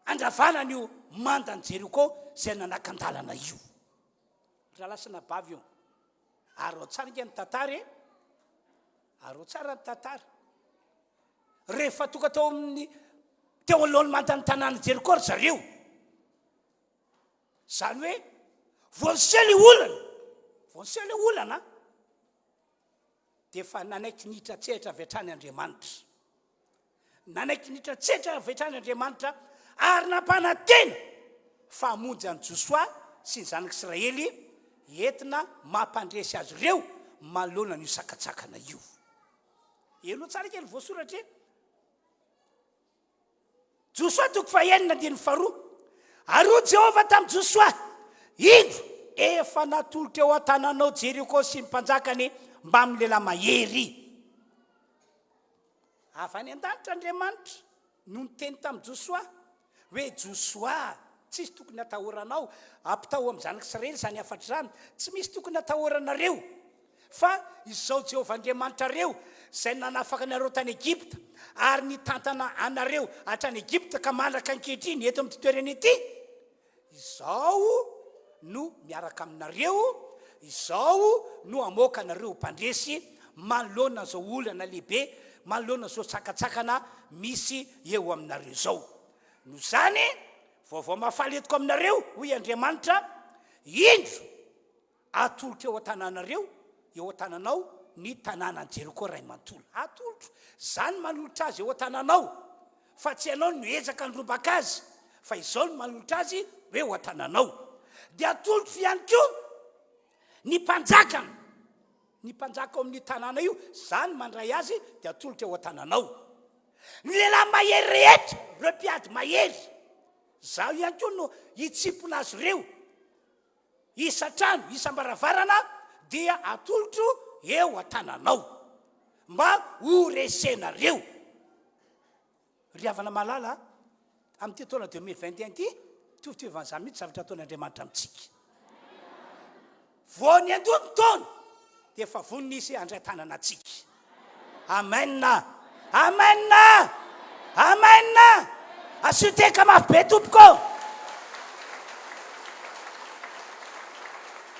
handravana an'io mandan'i Jeriko izay nanakan-dalana io. Ry rahalahy sy anabavy ô, araho tsara ange ny tantara e! Araho tsara ny tantara. Rehefa tonga teo amin'ny teo anoloan'ny mandan'ny tanàn'i Jeriko ry zareo, Izany hoe vao niseho ilay olana, vao niseho ilay olana dia efa nanaiky niditra an-tsehatra avy hatrany Andriamanitra. Nanaiky niditra an-tsehatra avy hatrany Andriamanitra ary nampanantena fa hamonjy an'i Josoa sy ny zanak'Israely entina mampandresy azy ireo manoloana an'io sakantsakana io. Henoy tsara kely voasoratra e. Josoa toko fahenina andininy faharoa. Ary hoy Jehovah tamin'i Josoa, Indro, efa natolotra eo an-tananao Jeriko sy ny mpanjakany mbamin'ny lehilahy mahery. Avy any an-danitra Andriamanitra no niteny tamin'i Josoa hoe, Josoa, Tsisy tokony hatahoranao. Ampitao amin'ny zanak'Israely izany hafatra izany. Tsy misy tokony hatahoranareo. Fa izao Jehovah Andriamanitrareo, izay nanafaka anareo tany Egypta, ary nitantana anareo hatrany Egypta ka mandraka ankehitriny eto amin'ity toerana ity, Izaho no miaraka aminareo, Izaho no hamoaka anareo ho mpandresy manoloana izao olana lehibe, manoloana izao sakantsakana misy eo aminareo izao. Noho izany, vaovao mahafaly entiko aminareo, hoy Andriamanitra, indro, Atolotro eo an-tananareo, eo an-tananao, ny tanànan'i Jeriko iray manontolo. Atolotro. Izaho no manolotra azy eo an-tananao, fa tsy ianao no miezaka handrombaka azy, fa izaho no manolotra azy ho eo an-tananao. Dia atolotro ihany koa ny mpanjakany, ny mpanjaka ao amin'io tanàna io, izaho no mandray azy, dia atolotra eo an-tananao. Ny lehilahy mahery rehetra, ireo mpiady mahery, izaho ihany koa no hitsimpona azy ireo. Isan-trano, isam-baravarana dia atolotro eo an-tananao, mba ho resenareo. Ry havana malala a, amin'ity taona 2021 ity, mitovitovy an'izany mihitsy zavatra ataon'Andriamanitra amintsika. Vao niandoha ny taona, dia efa vonona Izy handray tanana antsika. Amen. Amen. Amen. Asio teka mafy be tompoko.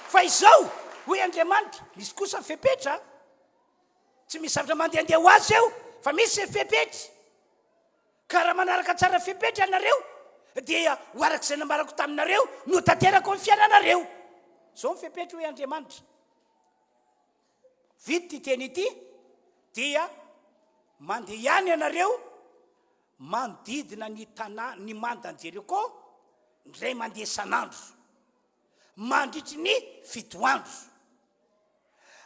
Fa izao, hoy Andriamanitra, misy kosa ny fepetra. Tsy misy zavatra mandehandeha ho azy eo, fa misy ny fepetra. Ka raha manaraka tsara fepetra ianareo, dia ho araka izay nambarako taminareo no tanteraka ao amin'ny fiainanareo. Izao ny fepetra, hoy Andriamanitra. Vita ity teny ity dia mandeha ihany ianareo manodidina ny tanà ny mandan'i Jeriko indray mandeha isan'andro mandritry ny fito andro.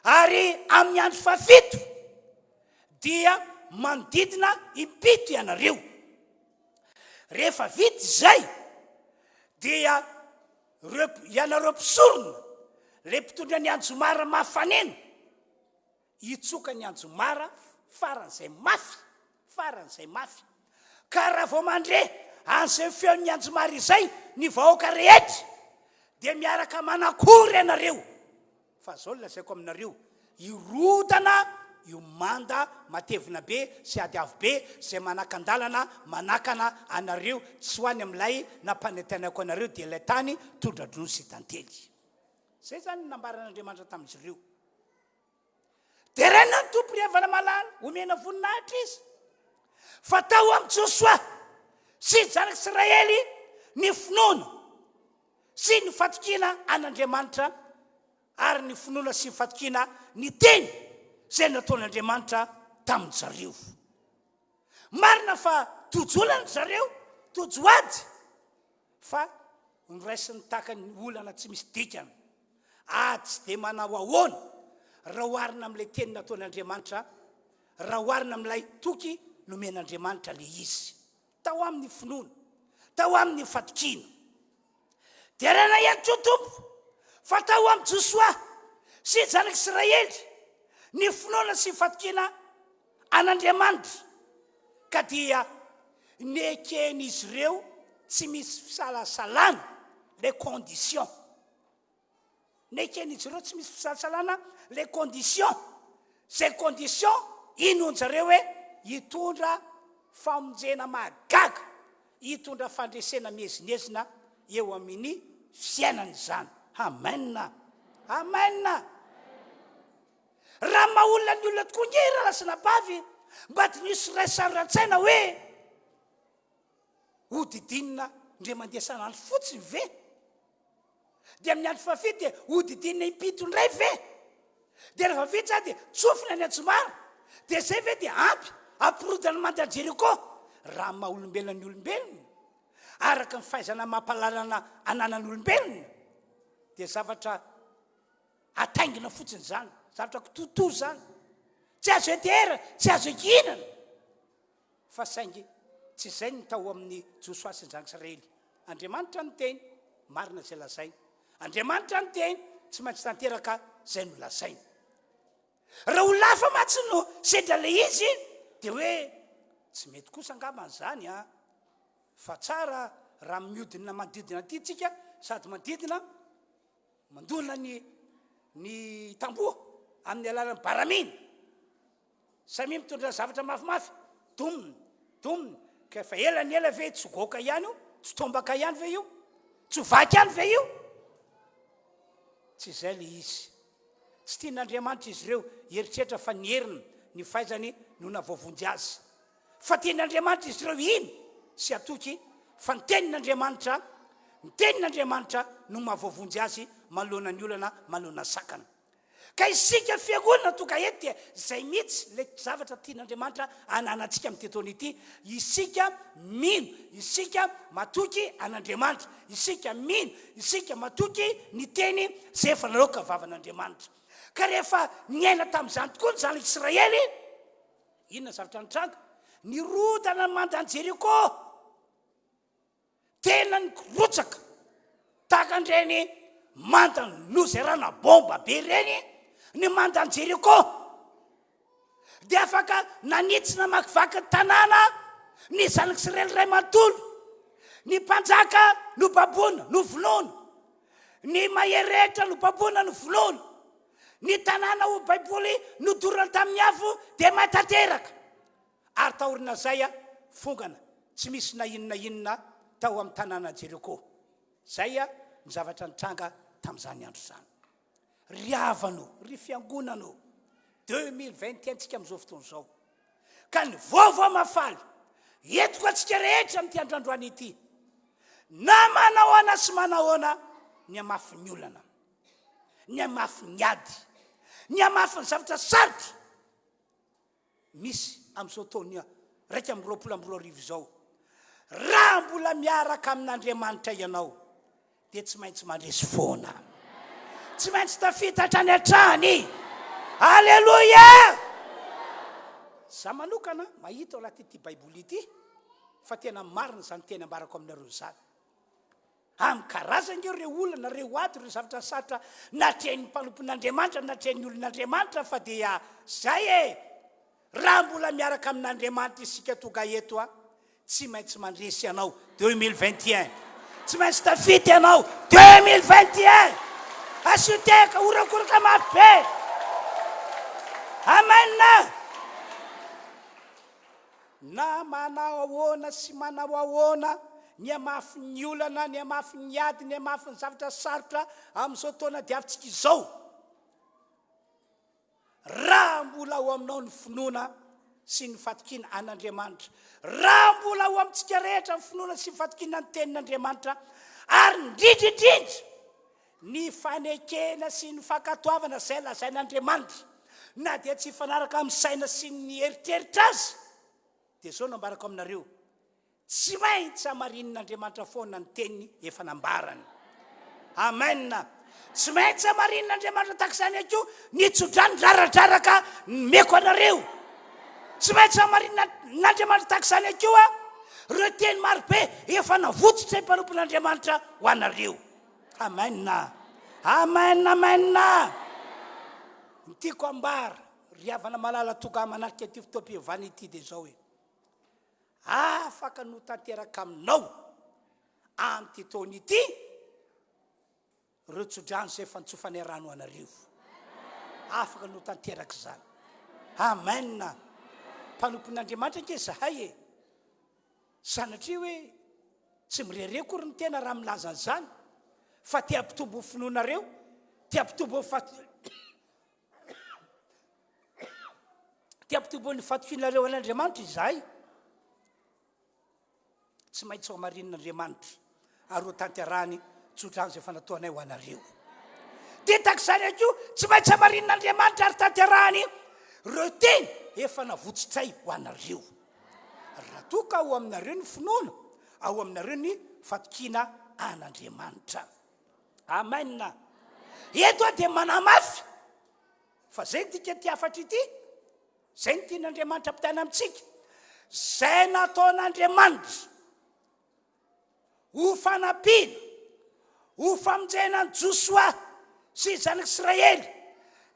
Ary amin'ny andro fahafito dia manodidina impito ianareo. Rehefa vita izay dia Ireo, ianareo mpisorona, ilay mpitondra ny anjomara mafy faneno, hitsoka ny anjomara faran'izay mafy, faran'izay mafy. Ka raha vao mandre an'izay feon'ny anjomara izay ny vahoaka rehetra, dia miaraka manakory ianareo. Fa zao no lazaiko aminareo, hirodana io manda matevina be sy ady avo be izay manakan-dalana manakana anareo tsy ho any amin'ilay nampanantenaiko anareo dia ilay tany tondra-dronono sy tantely. Izay izany no nambaran'Andriamanitra tamin'izy ireo. Deraina ny Tompo ry havana malala, omena voninahitra Izy. Fa tao amin'i Josoa sy ny zanak'Israely ny finoana. sy ny fatokiana an'Andriamanitra ary ny finoana sy ny fatokiana ny teny izay nataon'Andriamanitra tamin-dry zareo. Marina fa tojo olana ry zareo, tojo ady, fa noraisiny tahaka ny olana tsy misy dikany. Ady tsy dia manao ahoana raha oharina amin'ilay teny nataon'Andriamanitra, raha oharina amin'ilay toky nomen'Andriamanitra ilay izy. Tao aminy ny finoana, tao aminy ny fatokiana. Deraina ihany koa Tompo fa tao amin'i Josoa sy ny zanak'Israely ny finoana sy ny fatokiana an'Andriamanitra, ka dia neken'izy ireo tsy misy fisalasalana les conditions. Neken'izy ireo tsy misy fisalasalana les conditions, izay condition inoan-jareo hoe hitondra famonjena mahagaga, hitondra fandresena miezinezina eo amin'ny fiainana izany. Amen! Amen! Raha maha olona ny olona tokoa nge rahalahy sy anabavy, mba diniho sy raiso sary an-tsaina hoe hodidinina indray mandeha isan'andro fotsiny ve? Dia amin'ny andro fahafito dia hodidinina impito indray ve? Dia rehefa vita izany dia tsofina ny anjomara. Dia izay ve dia ampy hampirodana ny mandan'i Jeriko? Raha maha olombelona ny olombelona, araka ny fahaizana amam-pahalalana ananan'ny olombelona, dia zavatra ataingina fotsiny izany, zavatra kitoatoa izany. Tsy azo enteherana, tsy azo ankihinana. Fa saingy tsy izay no tao amin'i Josoa sy ny zanak'Israely. Andriamanitra niteny, marina izay lazainy. Andriamanitra niteny, tsy maintsy tanteraka izay nolazainy. Raha olona hafa mantsy no sendra ilay izy, dia hoe tsy mety kosa angambany izany an! Fa tsara. Raha mihodina manodidina aty tsika sady manodidina mandona ny ny tamboho amin'ny alalan'ny baramina. Samia mitondra zavatra mafimafy, domina, domina, ka efa ela ny ela ve tsy goaka ihany io, tsy tombaka ihany ve io, tsy ho vaky ihany ve io? Tsy izay le izy. Tsy tian'Andriamanitra izy ireo hieritreritra fa ny heriny, ny fahaizany no nahavoavonjy azy. Fa tian'Andriamanitra izy ireo hino sy hatoky fa ny tenin'Andriamanitra, ny tenin'Andriamanitra no mahavoavonjy azy manoloana ny olana, manoloana ny sakana. Ka isika fiangonana tonga eto dia izay mihitsy ilay zavatra tian'Andriamanitra ananantsika amin'ity taona ity, isika mino, isika matoky an'Andriamanitra, isika mino, isika matoky ny teny izay efa naloaka vavan'Andriamanitra. Ka rehefa niaina tamin'izany tokoa ny zanak'Israely, inona ny zavatra nitranga? Nirodana ny mandan'i Jeriko. Tena nirotsaka tahaka an'ireny manda nozerana bomba be ireny ny mandan'i Jeriko. Dia afaka nanitsy namakivaky ny tanàna ny zanak'Israely iray manontolo. Ny mpanjaka nobaboina, novonoina. Ny mahery rehetra nobaboina, novonoina. Ny tanàna hoy Baiboly nodorana tamin'ny afo dia may tanteraka. Ary taorian'izay, fongana tsy misy na inona inona tao amin'ny tanànan'i Jeriko. Izay ny zavatra nitranga tamin'izany andro izany. Ry havana ô, ry fiangonana ô, 2021 tsika amin'izao fotoana izao. Ka ny vaovao mahafaly entiko antsika rehetra amin'ity andro androany ity, na manahoana sy manahoana ny hamafin'ny olana, ny hamafin'ny ady, ny hamafin'ny zavatra sarotra, misy amin'izao taona 2021 izao. Raha mbola miaraka amin'Andriamanitra ianao, dia tsy maintsy mandresy foana. Tsy maintsy tafita hatrany hatrany. Aleloia! Za manokana mahita ao anatin'ity Baiboly ity fa tena marina izany teny ambarako aminareo izany. Amin'ny karazany ange ireo olana, ireo ady, ireo zavatra sarotra natrehin'ny mpanompon'Andriamanitra, natrehin'ny olon'Andriamanitra fa dia zay e! Raha mbola miaraka amin'Andriamanitra isika tonga eto a, tsy maintsy mandresy ianao 2021. Tsy maintsy tafita ianao 2021. Asio tehaka, horakoraka mafy be. Amen! Na manao ahoana sy manao ahoana ny hamafin'ny olana, ny hamafin'ny ady, ny hamafin'ny zavatra sarotra amin'izao taona diavintsika izao, raha mbola ao aminao ny finoana sy ny fatokiana an'Andriamanitra, raha mbola ao amintsika rehetra ny finoana sy ny fatokiana ny tenin'Andriamanitra, ary indrindra indrindra ny fanekena sy ny fankatoavana izay lazain'Andriamanitra, na dia tsy hifanaraka amin'ny saina sy ny eritreritra aza, dia izao no ambarako aminareo, tsy maintsy hamarinin'Andriamanitra foana ny teniny efa nambarany. Amen. Tsy maintsy hamarinin'Andriamanitra tahaka izany ihany koa ny tsodrano raradraraka nomeko anareo. Tsy maintsy hamarinin'Andriamanitra tahaka izany ihany koa ireo teny marobe efa navotsotra ny mpanompon'Andriamanitra ho anareo. Amen. Amen, amen. Ny tiako ambara, ry havana malala tonga manatrika ity fotoam-pivavahana ity dia izao hoe, afaka ny ho tanteraka aminao amin'ity taona ity ireo tsodrano izay efa nitsofanay rano anareo. Afaka ny ho tanteraka izany. Amen. Mpanompon'Andriamanitra ange izahay e. Sanatria hoe tsy mirehareha akory ny tena raha milaza an'izany fa te hampitombo ny finoanareo, te hampitombo ny fat te hampitombo ny fatokianareo an'Andriamanitra izahay. Tsy maintsy ho hamarinin'Andriamanitra ary ho tanterahany tsodrano izay efa nataonay ho anareo. Dia tahaka izany ihany koa, tsy maintsy hamarinin'Andriamanitra ary tanterahany ireo teny efa navotsotray ho anareo. Raha toa ka ao aminareo ny finoana, ao aminareo ny fatokiana an'Andriamanitra. Amen. Eto aho dia manamafy fa zay ny dikan'ity hafatra ity, zay ny tian'Andriamanitra ampitaina amintsika, zay nataon'Andriamanitra Ho fanampiana, ho famonjena an'i Josoa sy ny zanak'Israely,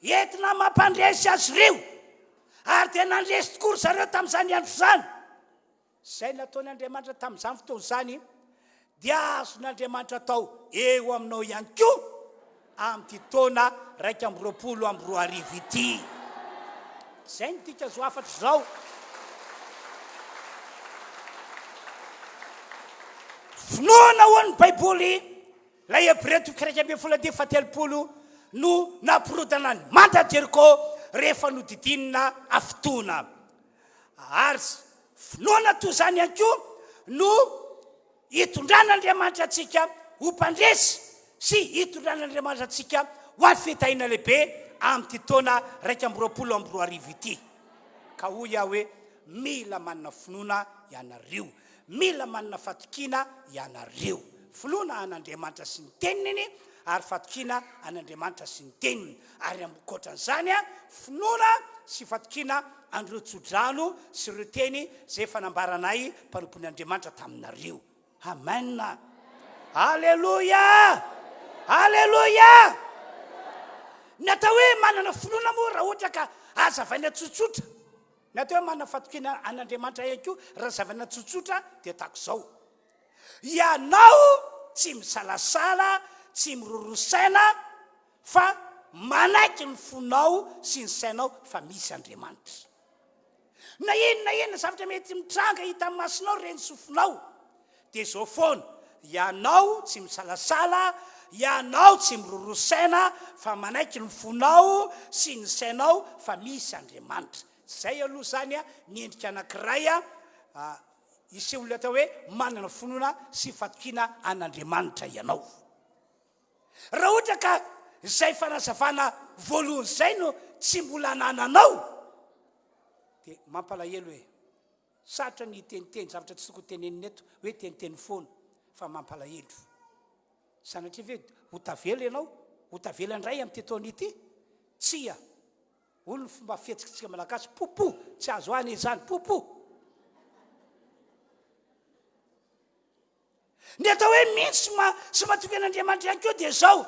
entina mampandresy azy ireo, ary dia nandresy tokoa ry zareo tamin'izany andro izany. Izay nataon'Andriamanitra tamin'izany fotoana izany. Dia azon'Andriamanitra atao eo aminao ihany koa amin'ity taona 2021 ity. Izay no dika izao hafatra izao. Finoana hoy ny Baiboly, ilay Hebreo toko 11 andininy faha-30 no nampirodana ny manda Jeriko rehefa nodidinina hafitoana. Ary finoana toy izany ihany koa no hitondran'Andriamanitra antsika ho mpandresy sy hitondran'Andriamanitra antsika ho amin'ny fitahiana lehibe amin'ity taona 2021 ity. Ka hoy aho hoe, mila manana finoana ianareo, mila manana fatokiana ianareo. Finoana an'Andriamanitra sy ny Teniny ary fatokiana an'Andriamanitra sy ny Teniny. Ary ankoatran'izany, finoana sy fatokiana an'ireo tsodrano sy ireo teny izay efa nambaranay mpanompon' Andriamanitra taminareo. Amen. Aleloia! Aleloia! Ny atao hoe manana finoana moa raha ohatra ka hazavaina tsotsotra, ny atao hoe manana fatokiana an'Andriamanitra ihany koa raha hazavaina tsotsotra dia tahaka izao. Ianao tsy misalasala, tsy miroroa saina fa manaiky ny fonao sy ny sainao fa misy Andriamanitra. Na inona na inona zavatra mety mitranga hitan'ny masonao, ren'ny sofinao, dia izao foana, ianao tsy misalasala, ianao tsy miroroa saina fa manaiky ny fonao sy ny sainao fa misy Andriamanitra. Izay aloha izany ny endrika anankiray Hiseho ilay atao hoe manana finoana sy fatokiana an'Andriamanitra ianao. Raha ohatra ka izay fanazavana voalohany izay no tsy mbola anananao, dia mampalahelo e. Sarotra ny hiteniteny zavatra tsy tokony tenenina eto, hoe teniteny foana, fa mampalahelo. Sanatria ve ho tavela ianao? Ho tavela indray amin'ity taona ity? Tsia. Hoy ny fomba fihetsikitsika malagasy, popo, tsy azo any izany, popo. Ny atao hoe mino sy ma, sy matoky an'Andriamanitra ihany koa dia izao,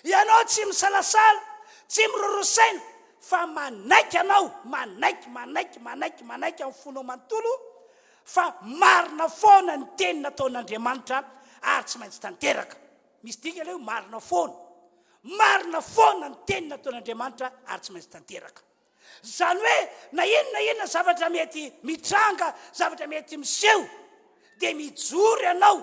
ianao tsy misalasala, tsy miroroa saina, fa manaiky anao, manaiky, manaiky, manaiky, manaiky amin'ny fonao manontolo fa marina foana ny teny nataon'Andriamanitra ary tsy maintsy tanteraka. Misy dikany ilay hoe marina foana. Marina foana ny teny nataon'Andriamanitra ary tsy maintsy tanteraka. Izany hoe na inona na inona zavatra mety mitranga, zavatra mety miseho, dia mijoro ianao,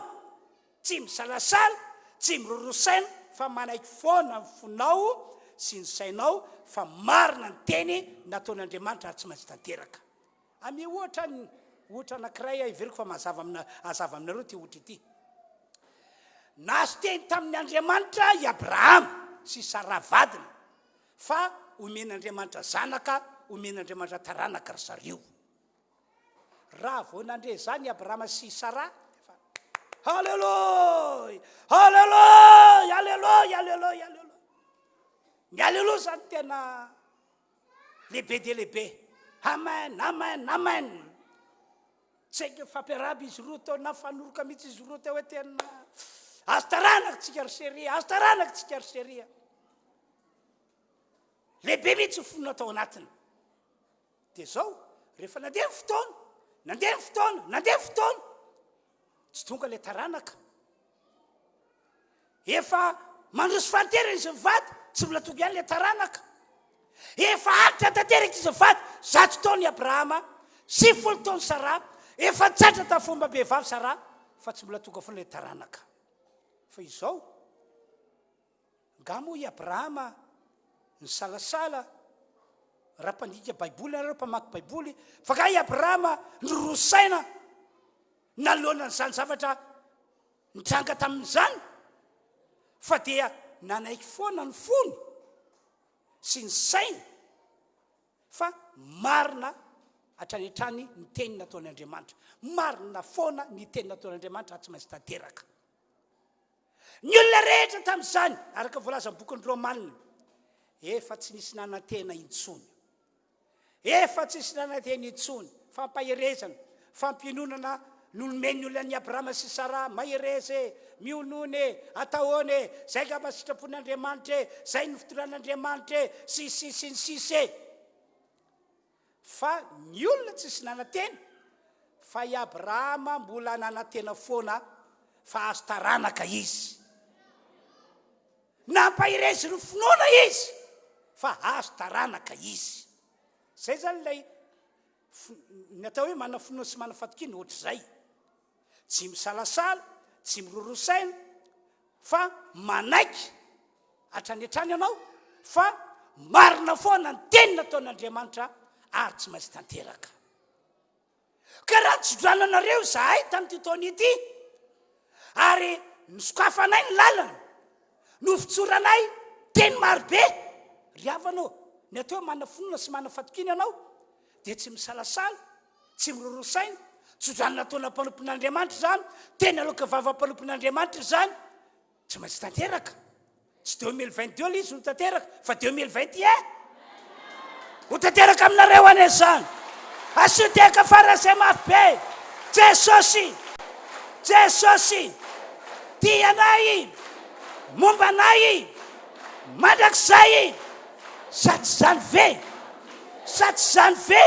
tsy misalasala, tsy miroroa saina fa manaiky foana ny fonao sy ny sainao fa marina ny teny nataon'Andriamanitra ary tsy maintsy tanteraka. Amy ohatra ny ohatra anankiray heveriko fa mazava amina hazava aminareo ity ohatra ity. Nahazo teny tamin'ny Andriamanitra i Abrahama sy Saraha vadiny fa omen'Andriamanitra zanaka, omen'Andriamanitra taranaka ry zareo. Raha vao nandre izany i Abrahama sy Saraha, efa Haleloia! Haleloia! Haleloia! Haleloia! Haleloia! Ny haleloia izany tena Lehibe dia lehibe. Amen, amen, amen. Tsy haiko fampiarahaba izy roa teo na fanoroka mihitsy izy roa teo hoe tena azo taranaka tsika ry chérie, azo taranaka tsika ry chérie. Lehibe mihitsy ny finoana tao anatiny. Dia zao, rehefa nandeha ny fotoana, nandeha ny fotoana, nandeha ny fotoana, tsy tonga ilay taranaka. Efa mandroso fahanterana izy mivady, tsy mbola tonga ihany ilay taranaka. Efa antitra tanteraka izy mivady, 100 taona i Abrahama, 90 taona Saraha, efa nitratra tamin'ny fombam-behivavy Saraha, fa tsy mbola tonga foana ilay taranaka. Fa izao, nga moa i Abrahama nisalasala, raha mpandika Baiboly nareo, mpamaky Baiboly, fa nga i Abrahama noroa saina nanoloana an'izany zavatra Nitranga tamin'izany fa dia nanaiky foana ny fony sy ny sainy fa marina hatrany hatrany ny teny nataon' Andriamanitra. Marina foana ny teny nataon' Andriamanitra ary tsy maintsy tanteraka. Ny olona rehetra tamin'izany, araka ny voalazan'ny bokin'ny Romanina, efa tsy nisy nanantena intsony. Efa tsisy nanantena intsony. Fampaherezana, fampiononana no nomen'ny olona an'i Abrahama sy Saraha, Mahereza e! Mionona e! Atahoana e! Zay angamba sitrapon'Andriamanitra e! Zay no fitondran'Andriamanitra e! Sy sy sy ny sisa e! Fa ny olona tsisy nanantena, fa i Abrahama mbola nanantena foana. Fa hahazo taranaka izy. Nampaherezin'ny finoana izy fa hahazo taranaka izy. Izay izany ilay ny atao hoe manana finoana sy manana fatokiana ohatr'izay. Tsy misalasala, tsy miroroa saina fa manaiky hatrany hatrany ianao fa marina foana ny teny nataon'Andriamanitra ary tsy maintsy tanteraka. Ka raha nitsodrano anareo izahay tamin'ity taona ity, ary nosokafanay ny lalana, novotsoranay teny marobe, ry havana ô, ny atao hoe manana finoana sy manana fatokiana ianao, dia tsy misalasala, tsy miroroa saina, tsodrano nataona mpanompon'Andriamanitra izany, teny aloka vava mpanompon'Andriamanitra izany, Tsy maintsy tanteraka. Tsy 2022 ilay izy no tanteraka fa 2021. Ho tanteraka aminareo anie izany. Asio tehaka faran'izay mafy be. Jesosy! Jesosy! Tia anay, momba anay, mandrakizay. Sa tsy izany ve? Sa tsy izany ve?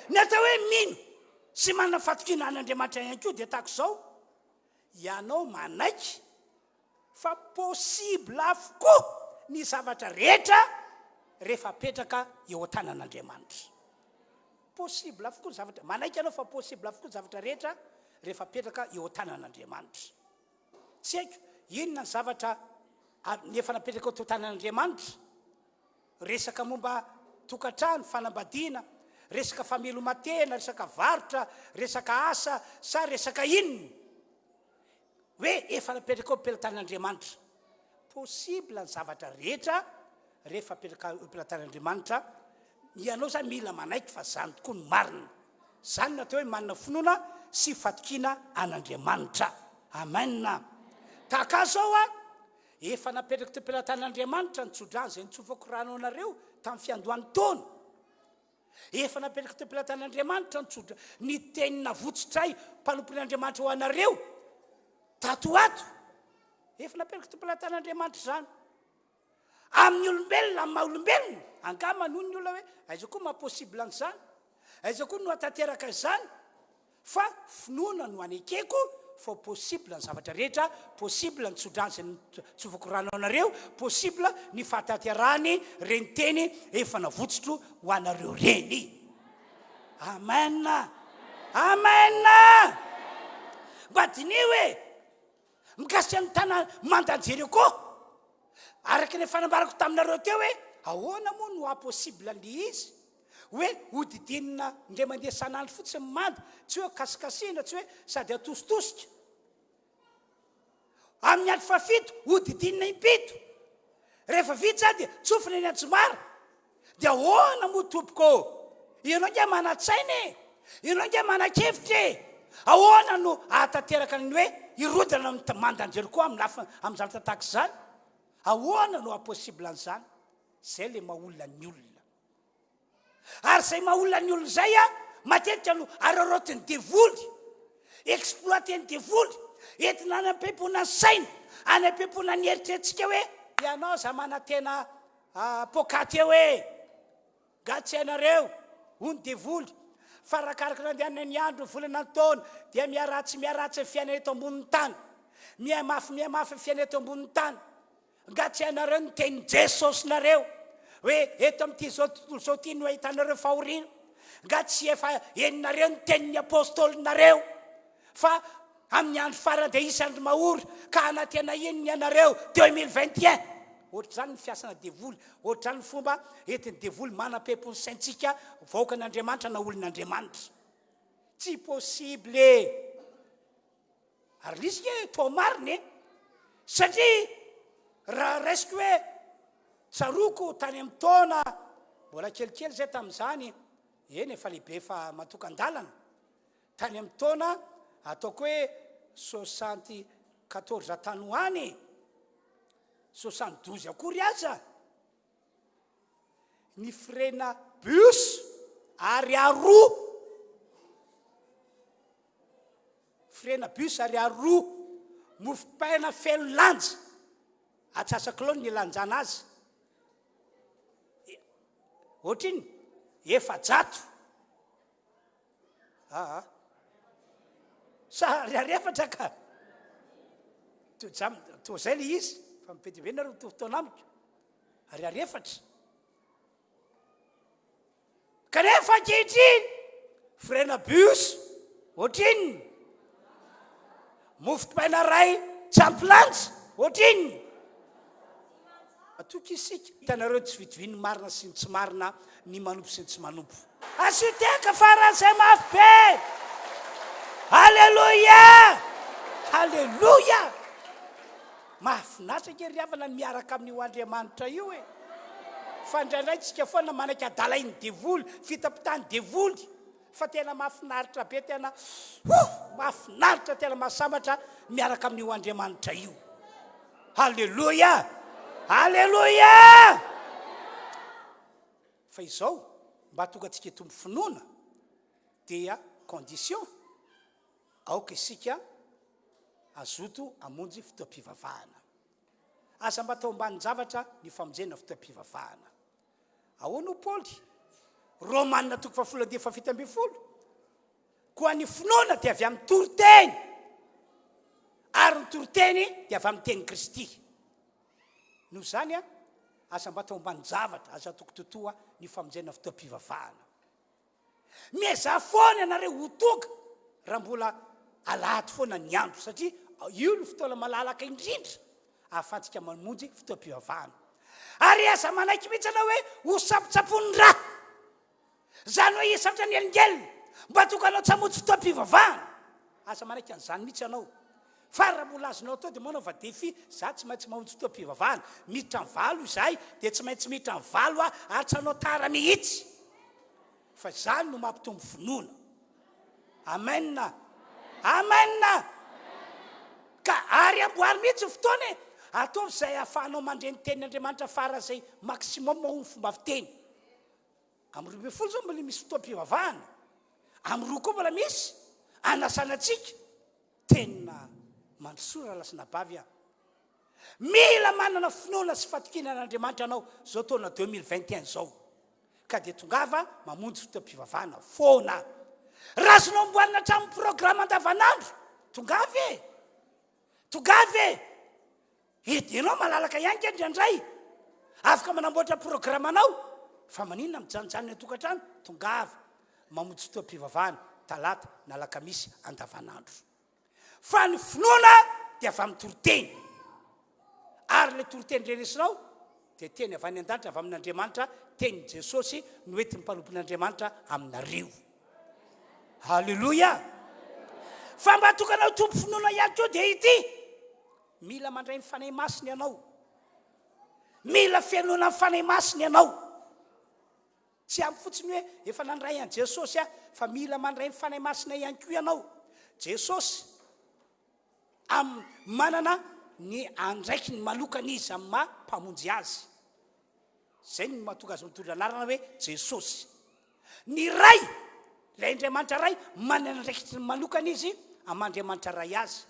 Ny atao hoe mino sy manana fatokiana an'Andriamanitra ihany koa dia tahaka izao. Ianao manaiky fa possible avokoa ny zavatra rehetra rehefa apetraka eo an-tanan'Andriamanitra. Possible avokoa ny zavatra, manaiky ianao fa possible avokoa ny zavatra rehetra rehefa apetraka eo an-tanan'Andriamanitra. Tsy haiko inona ny zavatra ny efa napetraka eo an-tanan'Andriamanitra. Resaka momba tokantrano, fanambadiana, resaka fameloman-tena, resaka varotra, resaka asa sa resaka inona? Hoe efa napetraka eo am-pelatanan'Andriamanitra. Possible ny zavatra rehetra rehefa apetraka eo am-pelatanan'Andriamanitra. Ianao zany mila manaiky fa zany tokoa no marina. Zany no atao hoe manana finoana sy fatokiana an'Andriamanitra. Amen. Tahaka ahy zao a, Efa napetrako teo am-pelatan'Andriamanitra ny tsodrano izay nitsofako rano anareo tamin'ny fiandohan'ny taona. Efa napetrako teo am-pelatan'Andriamanitra ny tsodra, ny teny navotsotray mpanompon'Andriamanitra ho anareo tato ho ato. Efa napetrako teo am-pelatan'Andriamanitra izany. Amin'ny olombelona, amin'ny maha olombelona, angamba noho ny olona hoe aiza koa maha possible an'izany? Aiza koa no hahatanteraka izany? Fa finoana no anekeko fa possible ny zavatra rehetra, possible ny tsodrano izay nitsofako rano anareo, possible ny fahatanterahany reny teny efa navotsotro ho anareo reny. Amen! Amen! Mba diniho e! Mikasika ny tana mandan'i Jeriko, araka ny efa nambarako taminareo teo hoe ahoana moa no haha possible an'ilay izy? Hoe hodidinina indray mandeha isan'andro fotsiny ny manda, tsy hoe kasikasihina, tsy hoe sady atositosika. Amin'ny andro fahafito, hodidinina impito. Rehefa vita izany dia tsofina eny anjomara. Dia ahoana moa tompoko ô? Ianao ange manan-tsaina e! Ianao ange manan-kevitra e! Ahoana no ahatanteraka ny hoe hirodana ny mandan'i Jeriko amin'ny lafiny amin'ny zavatra tahaka izany? Ahoana no haha-possible an'izany? Izay ilay maha olona ny olona. Ary izay maha olona ny olona izay a, matetika no araraotin'ny devoly, exploiter-n'ny devoly, entina any am-pempoana ny saina, any am-pempoana ny eritreritsika hoe ianao aza manantena poakaty eo e! Nga tsy hainareo, hoy ny devoly, fa arakaraka ny andehanan'ny andro, ny volana, ny taona, dia miharatsy miharatsy ny fiainana eto ambonin'ny tany. Mihamafy mihamafy ny fiainana eto ambonin'ny tany. Nga tsy hainareo ny tenin'i Jesosinareo hoe eto amin'ity izao tontolo izao ity no ahitanareo fahoriana? Nga tsy efa henonareo ny tenin'ny apostolinareo fa amin'ny andro farany dia hisy andro mahory ka hanantena inona ianareo 2021? Ohatr'izany ny fiasana devoly, ohatr'izany ny fomba entin'ny devoly manam-pempo ny saintsika vahoakan'Andriamanitra na olon'Andriamanitra. Tsy possible e! Ary lisy nge toa marina e! Satria raha raisiko hoe tsaroako tany amin'ny taona mbola kelikely zay tamin'izany, eny efa lehibe efa matokan-dalana, tany amin'ny taona ataoko hoe 74 tany ho any e, 72 akory aza, ny frais-na bus ariary roa. Frais-na bus ariary roa, mofo pain feno lanja, atsasak'ilao ny nilanjana azy. Ohatrinona? 400. Aa. Sa ariary efatra ka? Toa izay ilay izy, fa be dia be nareo mitovy taona amiko. Ariary efatra. Kanefa ankehitriny, frais-na bus ohatrinona? Mofo dipaina iray tsy ampy lanja ohatrinona? Matoky isika. Hitanareo tsy fitovian'ny marina sy ny tsy marina, ny manompo sy ny tsy manompo. Asio tehaka faran'izay mafy be! Aleloia! Aleloia! Mahafinaritra ange ry havana ny miaraka amin'io Andriamanitra io e! Fa indraindray tsika foana manaiky adalain'ny devoly, fitapitan'ny devoly. Fa tena mahafinaritra be, tena oh! Mahafinaritra, tena mahasambatra miaraka amin'io Andriamanitra io. Haleloia! Haleloia! Fa izao, mba hahatonga antsika hitombo finoana dia condition, aoka isika hazoto hamonjy fotoam-pivavahana. Aza mba atao ambanin-javatra ny famonjena fotoam-pivavahana. Ahoana hoy Paoly? Romana toko fahafolo andininy fahafito ambin'ny folo. Koa ny finoana dia avy amin'ny toriteny, ary ny toriteny dia avy amin'ny tenin'i Kristy. Noho izany, aza mba atao ambanin-javatra, aza atoko-totoa ny famonjena fotoam-pivavahana. Miezaha foana ianareo ho tonga raha mbola alahady foana ny andro satria io no fotoana malalaka indrindra ahafahantsika mamonjy fotoam-pivavahana. Ary aza manaiky mihitsy ianao hoe ho sampotsamponin'ny ra. Izany hoe hisaotra ny elingelina mba tonga anao tsy hamonjy fotoam-pivavahana. Aza manaiky an'izany mihitsy ianao. Fa raha mbola azonao atao dia manaova défi, za tsy maintsy mamonjy fotoam-pivavahana. Miditra amin'ny valo izahay dia tsy maintsy miditra amin'ny valo aho ary tsy hanao tara mihitsy. Fa izany no mampitombo finoana. Amen. Amen. Ka ary amboary mihitsy ny fotoana e. Ataovy izay ahafahanao mandre ny tenin'Andriamanitra faran'izay maximum hoy ny fomba fiteny. Amin'ny 12 izao mbola misy fotoam-pivavahana. Amin'ny 2 koa mbola misy anasana antsika. Tena mandrosoa rahalahy sy anabavy a. Mila manana finoana sy fatokiana an'Andriamanitra ianao izao taona 2021 izao. Ka dia tongava mamonjy fotoam-pivavahana foana. Raha azonao amboarina hatramin'ny programa andavanandro, tongava e! Tongava e! Edy ianao malalaka ihany nge indraindray. Afaka manamboatra programanao. Fa maninona mijanonjanona eo an-tokantrano? Tongava mamonjy fotoam-pivavahana talata na alakamisy andavanandro. Fa ny finoana dia avy amin'ny toriteny. Ary ilay toriteny renesinao dia teny avy any an-danitra, avy amin'Andriamanitra, tenin'i Jesosy no entin'ny mpanompon'Andriamanitra aminareo. Haleloia! Fa mba tokana ho tompo finoana ihany koa dia ity. Mila mandray ny Fanahy Masina ianao. Mila fenoina ny Fanahy Masina ianao. Tsy ampy fotsiny hoe efa nandray an'i Jesosy aho, fa mila mandray ny Fanahy Masina ihany koa ianao. Jesosy am manana ny andraikiny manokana izy amin'ny maha Mpamonjy azy. Izay no mahatonga azy mitondra anarana hoe Jesosy. Ny Ray, ilay Andriamanitra Ray, manana andraikitry ny manokana izy amin'ny maha Andriamanitra Ray azy.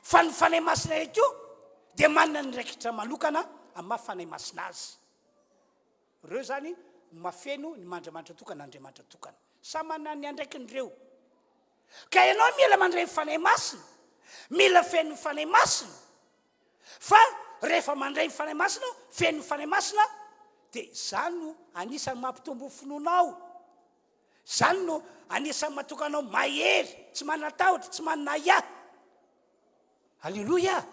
Fa ny Fanahy Masina ihany koa dia manana ny andraikitra manokana amin'ny maha Fanahy Masina azy. Ireo izany no mahafeno ny maha Andriamanitra tokana Andriamanitra tokana. Samy manana ny andraikiny ireo. Ka ianao mila mandray ny Fanahy Masina, mila feno ny Fanahy Masina. Fa rehefa mandray ny Fanahy Masina, feno ny Fanahy Masina, dia izany no anisan'ny mampitombo ny finoanao. Izany no anisan'ny mahatonga anao mahery, tsy manana-tahotra, tsy manana ahiahy. Aleloia!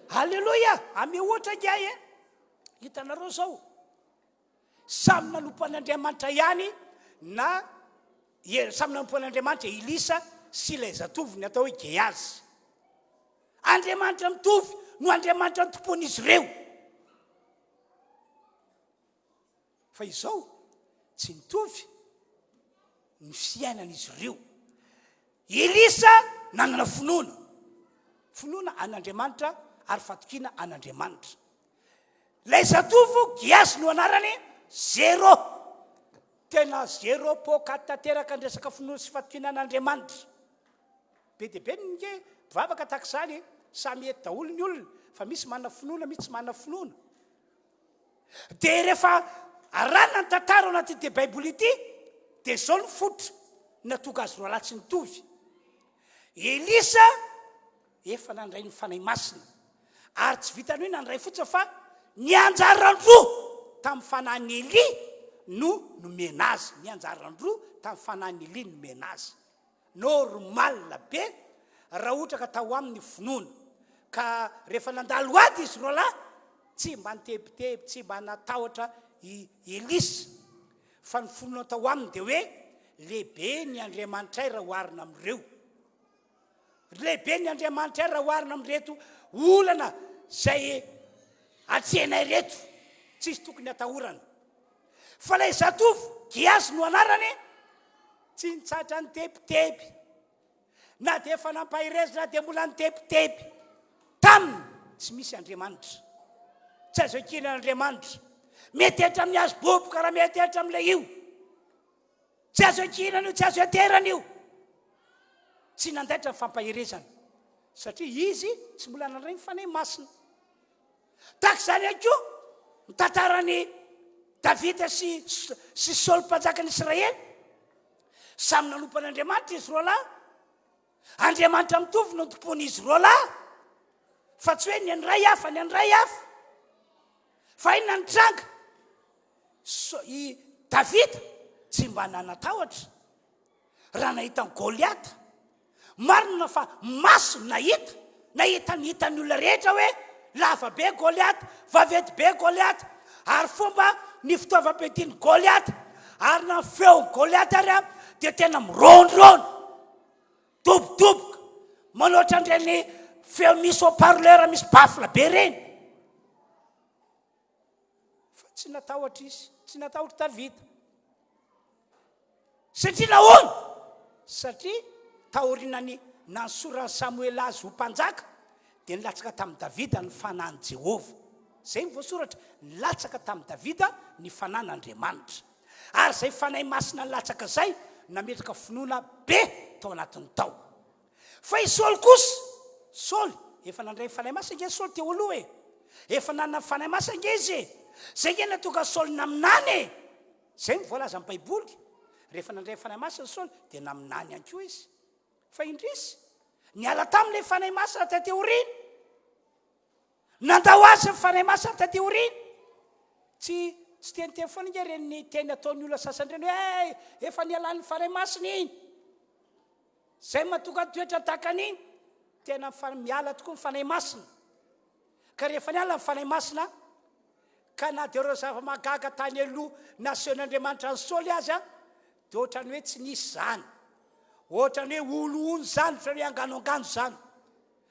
Aleloia! Ame ohatra ingahy e! Hitanareo izao, samy nanompo an'Andriamanitra ihany na samy nanompo an'Andriamanitra Elisa sy ilay zatovony atao hoe Gehazy. Andriamanitra mitovy no Andriamanitra nitompoan'izy ireo. Fa izao, tsy nitovy ny fiainan'izy ireo. Elisa nanana finoana, finoana an'Andriamanitra ary fatokiana an'Andriamanitra. Ilay zatovo, Giasy no anarany, zéro. Tena zéro poakaty tanteraka ny resaka finoana sy fatokiana an'Andriamanitra. Be dia be ny nge mpivavaka tahaka izany e, samy eto daholo ny olona fa misy manana finoana, misy tsy manana finoana. Dia rehefa arahina ny tantara ao anatin'ity Baiboly ity dia izao no fototra nahatonga azy roalahy tsy nitovy. Elisa efa nandray ny Fanahy Masina, ary tsy vitan'ny hoe nandray fotsiny fa ny anjaran-droa tamin'ny fanahin'i Elia no nomena azy, ny anjaran-droa tamin'ny fanahin'i Elia nomena azy. Normal be raha ohatra ka tao aminy ny finoana. Ka rehefa nandalo ady izy roalahy, tsy mba nitebiteby, tsy mba natahotra i Elisa. Fa ny finoana tao aminy dia hoe, lehibe ny Andriamanitray raha oharina amin'ireo. Lehibe ny Andriamanitray raha oharina amin'ireto olana izay atrehinay ireto. Tsisy tokony hatahorana. Fa ilay zatovo, Gehazy no anarany, tsy nitsahatra nitebiteby. Na dia efa nampaherezina dia mbola nitebiteby taminy. Tsy misy Andriamanitra. Tsy azo ekena Andriamanitra. Mety hatramin'ny hazo boboka raha mety hatramin'ilay io. Tsy azo ekenana io, tsy azo eterana io. Tsy nandaitra ny fampaherezana. Satria izy tsy mbola nandray ny Fanahy Masina. Tahaka izany ihany koa ny tantaran'i Davida sy sy Saoly mpanjakan'i Israely. Samy nanompo an'Andriamanitra izy roalahy. Andriamanitra mitovy no tompoin'izy roalahy. Fa tsy hoe ny an'iray hafa, ny an'iray hafa. Fa inona ny tranga? So, i Davida tsy mba nanatahotra raha nahita an'i Goliata. Marina fa maso nahita, nahita ny hitan'ny olona rehetra hoe lava be Goliata, vaventy be Goliata, ary fomba ny fitaovam-piadian'i Goliata, ary na ny feon'i Goliata ary dia tena mirohondrohona, dobodoboka, manoatra an'ireny feo misy haut-parleur misy baffle be ireny. Fa tsy natahotra izy, tsy natahotra Davida. Satria nahoana? Satria taorian'ny nanosoran'i Samoela azy ho mpanjaka, dia nilatsaka tamin'i Davida ny fanahin'i Jehovah. Izay no voasoratra, nilatsaka tamin'i Davida ny fanahin'Andriamanitra. Ary izay fanahy masina nilatsaka izay, nametraka finoana be tao anatiny tao. Fa i Saoly kosa, Saoly, efa nandray ny Fanahy Masina ange Saoly teo aloha e! Efa nanana ny Fanahy Masina ange izy e! Izay ange nahatonga an'i Saoly naminany e! Izay no voalazan'ny Baiboly. Rehefa nandray ny Fanahy Masina Saoly, dia naminany ihany koa izy. Fa indrisy, niala taminy ilay Fanahy Masina taty aoriana. Nandao azy ny Fanahy Masina taty aoriana. Tsy tsy teniteny foana ange ireny teny ataon'ny olona sasany ireny hoe, hey, efa nialan'ny Fanahy Masina iny. Zay mahatonga ny toetra tahaka an'iny, tena miala tokoa ny Fanahy Masina. Ka rehefa niala ny Fanahy Masina, ka na dia ireo zava-mahagaga tany aloha nasehon'Andriamanitra an'i Saoly aza, dia ohatran'ny hoe tsy nisy izany. Ohatran'ny hoe honohono izany, ohatran'ny hoe anganoangano izany.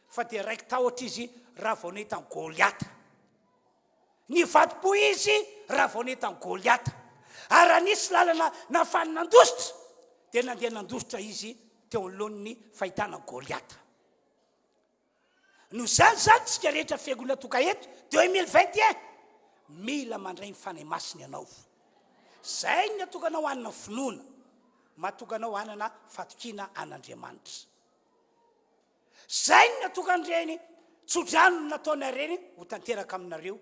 Fa dia raiki-tahotra izy raha vao nahita an'i Goliata. Nivadi-po izy raha vao nahita an'i Goliata. Ary raha nisy lalana nahafahany nandositra, dia nandeha nandositra izy teo anoloan'ny fahitana an'i Goliata. Noho izany izany, tsika rehetra fiangonana tonga eto, 2021, mila mandray ny Fanahy Masina ianao. Izay no hahatonga anao hanana finoana, mahatonga anao hanana fatokiana an'Andriamanitra. Zay no natokan'ireny tsodrano nataonay ireny ho tanteraka aminareo.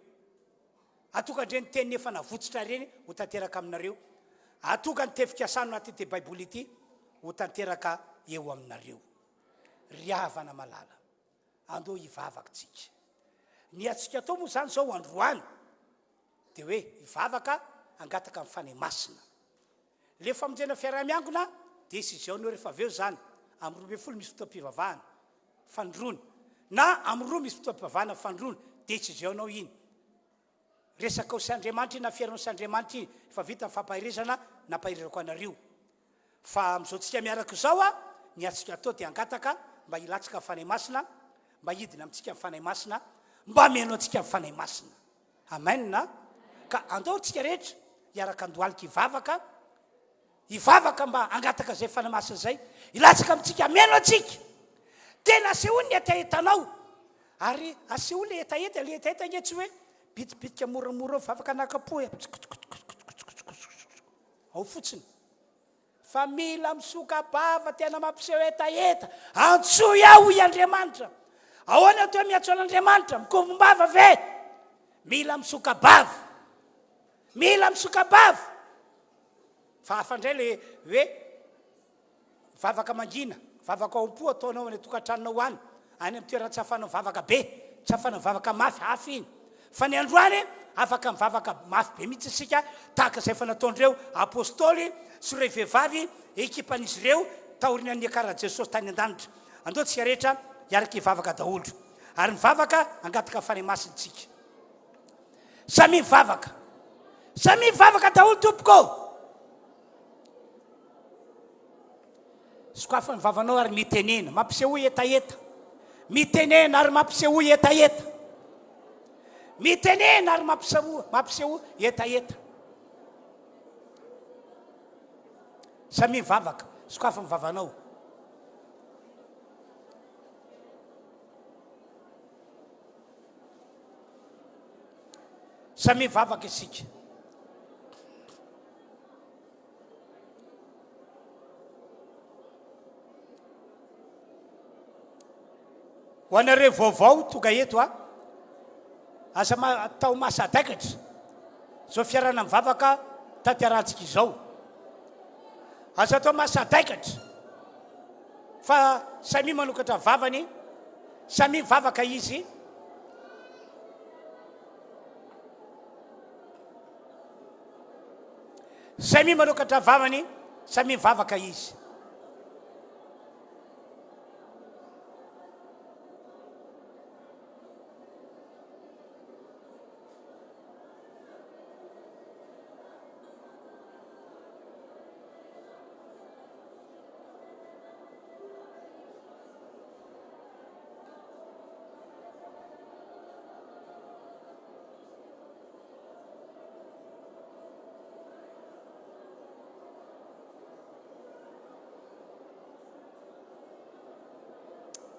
Atokan'ireny teny efa navotsitra ireny ho tanteraka aminareo. Atoka ny teny fikasana anatin'ity Baiboly ity ho tanteraka eo aminareo. Ry havana malala, andao hivavaka tsika. Ny antsika atao moa izany izao androany dia hoe hivavaka hangataka ny Fanahy Masina. Le famonjena fiaraha-miangona decision-neo rehefa avy eo zany, amin'ny 12 misy fotoam-pivavahana, fandroana, na amin'ny roa misy fotoam-pivavahana fandroana, decision-nao iny. Resakao sy Andriamanitra iny na fiainanao sy Andriamanitra iny, efa vita ny fampaherezana nampaherezako anareo. Fa amin'izao tsika miaraka izao a, ny antsika atao dia hangataka mba hilatsaka ny Fanahy Masina, mba hidina amintsika ny Fanahy Masina, mba hameno antsika ny Fanahy Masina. Amen a! Ka andao tsika rehetra hiaraka andohalika hivavaka, hivavaka mba hangataka izay Fanahy Masina izay hilatsaka amintsika, hameno antsika. Tena asehoy ny hetahetanao, ary asehoy le hetaheta, le hetaheta ange tsy hoe bitibitika moramora ao, vavaka anakapo e, ao fotsiny. Fa mila misoka-bava tena mampiseho hetaheta. Antsoy aho hoy Andriamanitra. Ahoana atao hoe miantso an'Andriamanitra? Mikombom-bava ve? Mila misoka-bava. Mila misoka-bava. Fa hafa indray le hoe vavaka mangina. Vavaka ao am-po ataonao any an-tokantranonao any, any amin'ny toerana tsy ahafahanao mivavaka be, tsy ahafahanao mivavaka mafy, hafa iny. Fa ny androany, afaka mivavaka mafy be mihitsy isika, tahaka izay efa nataon'ireo Apostoly sy ireo vehivavy ekipan'izy ireo taorian'ny niakaran'i Jesosy tany an-danitra. Andao tsika rehetra hiaraka hivavaka daholo. Ary mivavaka hangataka Fanahy Masina isika. Samia mivavaka. Samia mivavaka daholo tompoko ô! Sokafy ny vavanao ary mitenena. Mampisehoa hetaheta. Mitenena ary mampisehoa hetaheta. Mitenena ary mampisehoa, mampisehoa hetaheta. Samia mivavaka. Sokafy ny vavanao. Samia mivavaka isika. Ho anareo vaovao tonga eto a, aza atao masadaikatra izao fiarahana mivavaka tanterahantsika izao. Aza atao masadaikatra fa samia manokatra vavany, samia mivavaka izy. Samia manokatra vavany, samia mivavaka izy.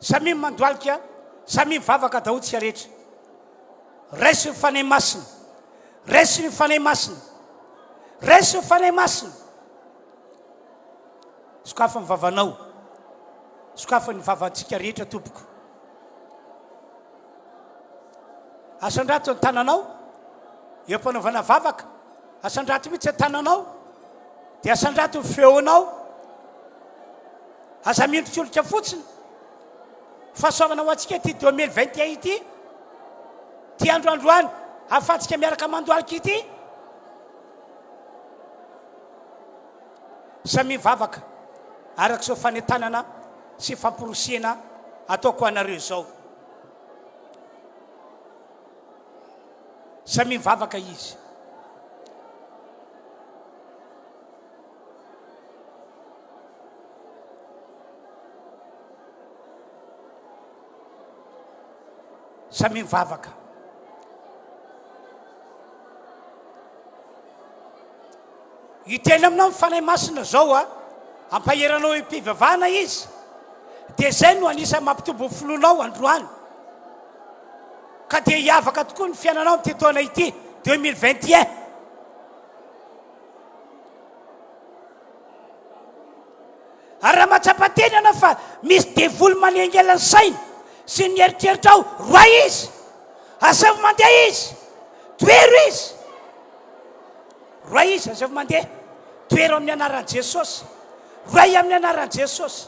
Samia mandohalika, samia mivavaka daholo tsika rehetra. Raiso ny Fanahy Masina. Raiso ny Fanahy Masina. Raiso ny Fanahy Masina. Sokafy ny vavanao. Sokafy ny vavantsika rehetra tompoko. Asandrato ny tananao eo am-panaovana vavaka. Asandrato mihitsy ny tananao. Dia asandrato ny feonao. Aza miondrikolika fotsiny. Fahasoavana ho antsika ity 2021 ity. Ity andro androany ahafahantsika miaraka mandohalika ity. Samia mivavaka araka izao fanentanana sy famporisihana ataoko ho anareo izao. Samia mivavaka izy. Samia mivavaka. Hiteny aminao ny Fanahy Masina izao a, ampahery anao eo-pivavahana Izy, dia izay no anisan'ny mampitombo ny finoanao androany. Ka dia hiavaka tokoa ny fiainanao amin'ity taona ity, 2021. Ary raha mahatsapa tena ianao fa misy devoly manengelina ny saina sy ny eritreritrao, roahy izy! Asaivo mandeha izy! Tohero izy! Roahy izy, asaivo mandeha. Tohero amin'ny anaran'i Jesosy. Roahy amin'ny anaran'i Jesosy.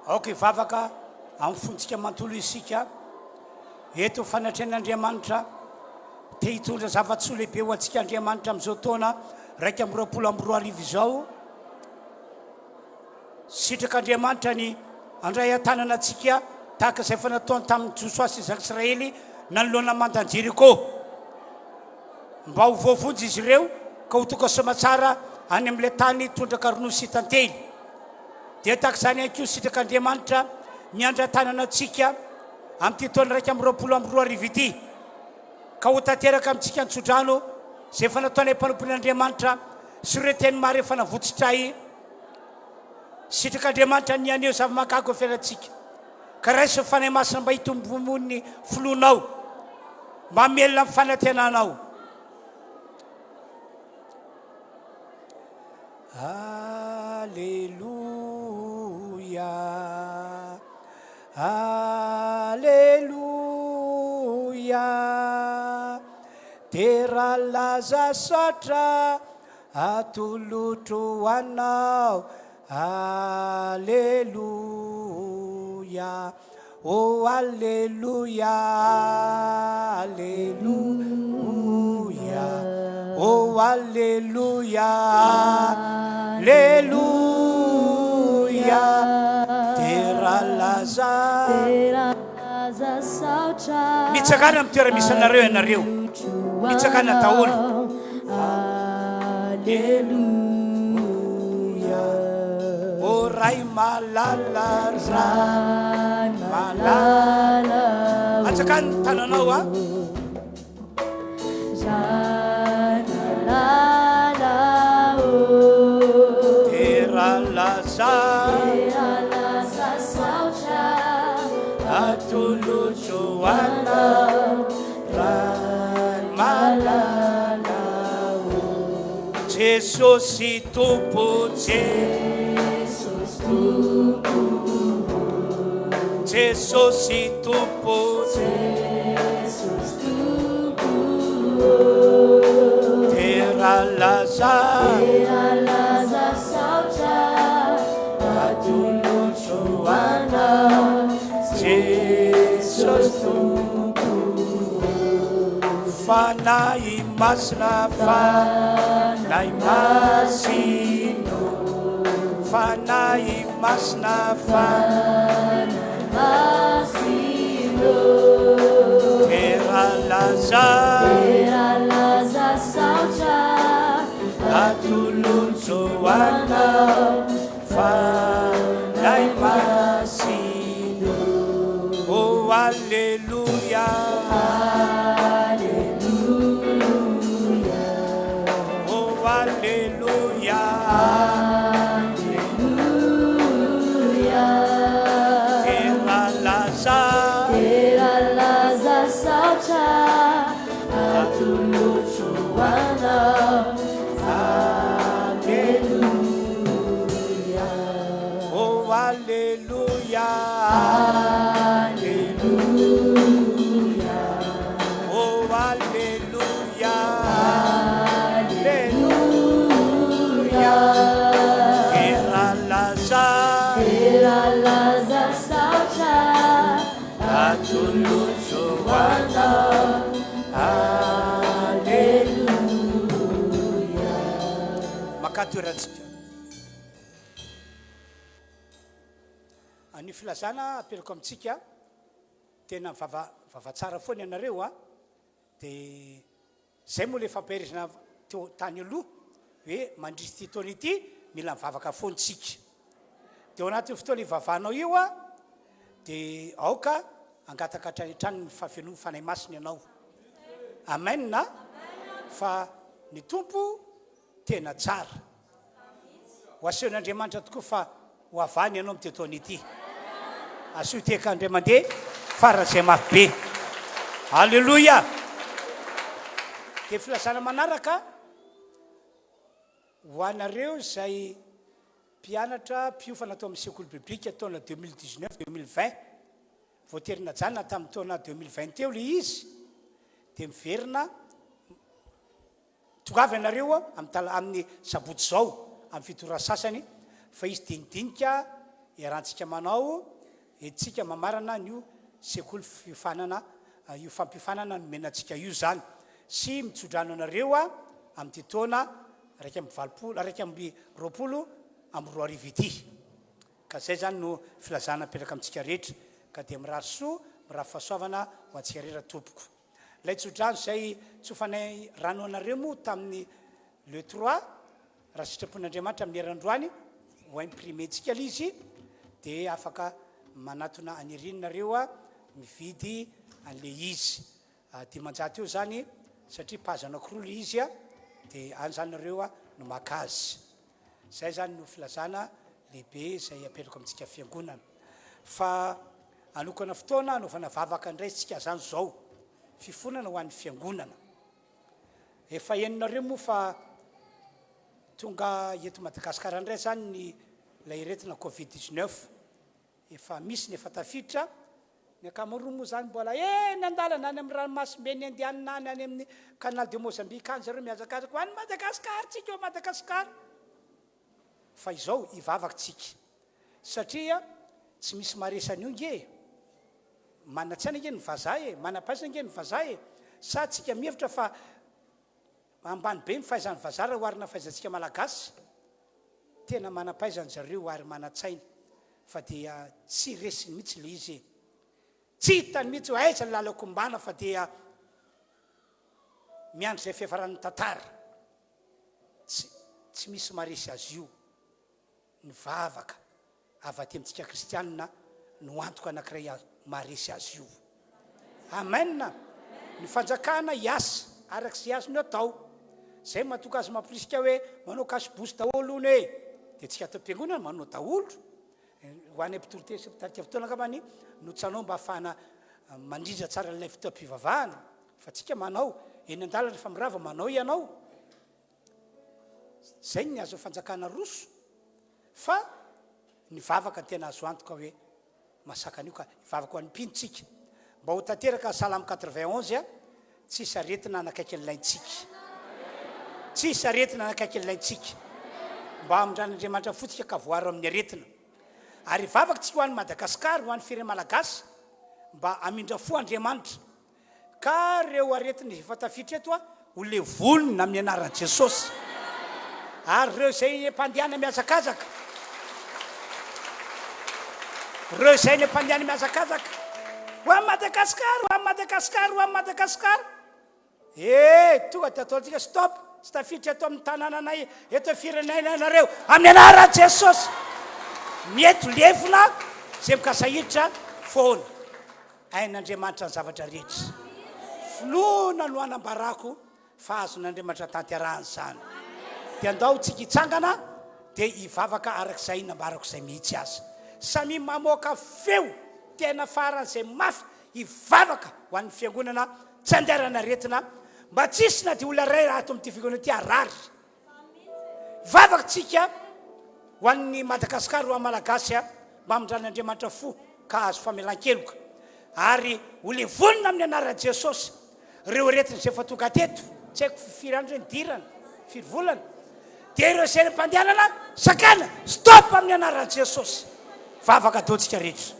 Aoka hivavaka amin'ny fontsika manontolo isika eto fanatrehan'Andriamanitra. Te hitondra zava-tsoa lehibe ho antsika Andriamanitra amin'izao taona 2021 izao. Sitrak'Andriamanitra ny handray an-tanana antsika tahaka izay efa nataony tamin'i Josoa sy ny Zanak'Israely nanoloana ny mandan'i Jeriko. Mba ho voavonjy izy ireo ka ho tonga soamatsara any amin'ilay tany tondraka ronono sy tantely. Dia tahaka izany ihany koa sitrak'Andriamanitra ny handray an-tanana antsika amin'ity taona 2021 ity ka ho tanteraka amintsika ny tsodrano izay efa nataonay mpanompon'Andriamanitra sy ireo teny maro efa navotsotray. Sitrak'Andriamanitra ny haneho zava-mahagaga eo fiainantsika. Ka raiso ny Fanahy Masina mba hitombomon'ny finoanao, mba hamelona ny fanantenanao. Aleloia, Aleloia, dera laza saotra Atolotro ho Anao, Aleloia, oh Aleloia, Aleloia, oh Aleloia, Aleloia, dera laza. Dera laza saotra. Mitsangàna amin'ny toera-misy anareo ianareo. Mitsangàna daholo. Aleloia. O Ray malala, Ray malala. Atsakany ny tananao a. Ray malala ô. Dera laza. Dera laza saotra. Atolotro anao. Ray malala ô. Jesosy Tompo, Jesosy Tompo ô. Jesosy Tompo, Jesosy Tompo ô. Dera laza, Dera laza saotra atolotro anao. Jesosy Tompo ô. Fanahy Masina, Fanahy Masina ô. Fanahy Masina, Fanahy Masina ô. Dera laza, Dera laza saotra atolotro anao. Fanahy Masina ô, oh Aleloia. Aleloia. Oh Aleloia. Aleloia. Dera laza. Dera laza saotra atolotro anao. Aleloia. Oh Aleloia. Aleloia. Oh Aleloia. Aleloia. Dera laza. Dera laza saotra atolotro anao. Aleloia. Makà toerantsika. Ny filazana aperiko amintsika, tena vava vava tsara foana ianareo a, dia zay moa le fampaherezana teo tany aloha hoe mandritra ity taona ity mila mivavaka foana tsika. Dia ao anatin'io fotoana ivavahanao io a, dia aoka hangataka hatrany hatrany ny fahafenoan'ny Fanahy Masina ianao. Amen a! Fa ny Tompo tena tsara. Ho asehon'Andriamanitra tokoa fa ho avany ianao amin'ity taona ity. Asio tehaka indray mandeha faran'izay mafy be. Aleloia! Dia filazana manaraka ho anareo izay mpianatra mpiofana tao amin'ny sekoly biblika taona 2019 2020 voatery najanona tamin'ny taona 2020 teo ilay izy dia miverina Tongava ianareo amin'ny tala amin'ny sabotsy izao amin'ny fito ora sasany fa hisy dinidinika iarahantsika manao, entintsika mamarana an'io sekoly fiofanana, io fampiofanana nomena antsika io izany, sy mitsodrano anareo amin'ity taona 81, 2021 ity. Ka izay izany no filazana apetraka amintsika rehetra, ka dia mirary soa, mirary fahasoavana ho antsika rehetra tompoko. Ilay tsodrano izay tsofanay rano anareo moa tamin'ny le trois, raha sitrapon'Andriamanitra amin'ny herandroany, ho imprimer-ntsika ilay izy, dia afaka manatona an'i Irina nareo mividy an'ilay izy. 500 eo izany, satria page anakiroa ilay izy, dia any izany nareo no maka azy. Izay izany no filazana lehibe izay apetrako amintsika fiangonana. Fa hanokana fotoana hanaovana vavaka indray isika izany izao, fifonana ho an'ny fiangonana. Efa henonareo moa fa tonga eto Madagasikara indray izany ny ilay aretina covid 19. Efa misy ny efa tafiditra, ny ankamaroany moa izany mbola eny an-dalana any amin'ny ranomasimben'ny Indianina any, any amin'ny Canal de Mozambique any zareo mihazakazaka ho any Madagascar tsika ao Madagascar. Fa izao hivavaka tsika satria tsy misy maharesy an'io nge e. Manan-tsaina nge ny vazaha e, manam-pahaizana nge ny vazaha e. Sa tsika mihevitra fa ambany be ny fahaizan'ny vazaha raha oharina amin'ny fahaizantsika malagasy? Tena manam-pahaizana zareo ary manan-tsaina fa dia tsy resiny mihitsy ilay izy e! Tsy hitany mihitsy hoe aiza ny lalan-kombana fa dia miandry izay fiafaran'ny tantara. Tsy tsy misy maharesy azy io ny vavaka. Avy aty amintsika kristianina no antoka anankiray maharesy azy io. Amen! Ny fanjakana hiasa araka izay azony atao. Izay mahatonga azy mamporisika hoe manao cache bouche daholo hono e! Dia tsika ato am-piangonana manao daholo. Ho anay mpitory teny sy mpitarika fotoana angambany no tsy hanao mba hahafahana mandrindra tsara an'ilay fotoam-pivavahana. Fa tsika manao. Eny an-dalana rehefa mirava manao ianao. Izay ny azon'ny fanjakana aroso fa ny vavaka no tena azo antoka hoe masaka an'io ka hivavaka ho an'ny mpino tsika mba ho tanteraka ny salamo 91 a, tsisy aretina hanakaiky ny laintsika, tsisy aretina hanakaiky ny laintsika, mba hamindran'Andriamanitra fo tsika ka voaro amin'ny aretina, ary hivavaka tsika ho an'i Madagascar, ho an'ny firenena malagasy mba hamindra fo Andriamanitra. Ka reo aretina izay efa tafiditra eto a, ho levonina amin'ny anaran'i Jesosy. Ary reo izay mpandehana mihazakazaka, reo izay ny mpandehana mihazakazaka, ho an'i Madagasikara, ho an'i Madagasikara, ho an'i Madagasikara. Eh, tonga dia ataontsika stop, tsy tafiditra eto amin'ny tanànanay, eto amin'ny firenenay nareo, amin'ny anaran'i Jesosy. Mety levona izay mikasa hiditra foana. Hain'Andriamanitra ny zavatra rehetra. Finoana no anambarako fa azon'Andriamanitra tanterahana izany. Dia andao tsika hitsangana dia hivavaka araka izay nambarako izay mihitsy aza. Samia mamoaka feo tena faran'izay mafy hivavaka ho an'ny fiangonana tsy andehanana aretina mba tsy hisy na dia olona iray ato amin'ity fiangonana ity harary. Vavaka tsika ho an'ny Madagascar ho an'ny Malagasy mba hamindran'Andriamanitra fo ka hahazo famelan-keloka ary ho levonina amin'ny anaran'i Jesosy ireo aretina izay efa tonga teto, tsy haiko firy andro izay nidirana, firy volana, dia ireo izay nampandehanana sakana, stop amin'ny anaran'i Jesosy. Vavaka ataontsika rehetra.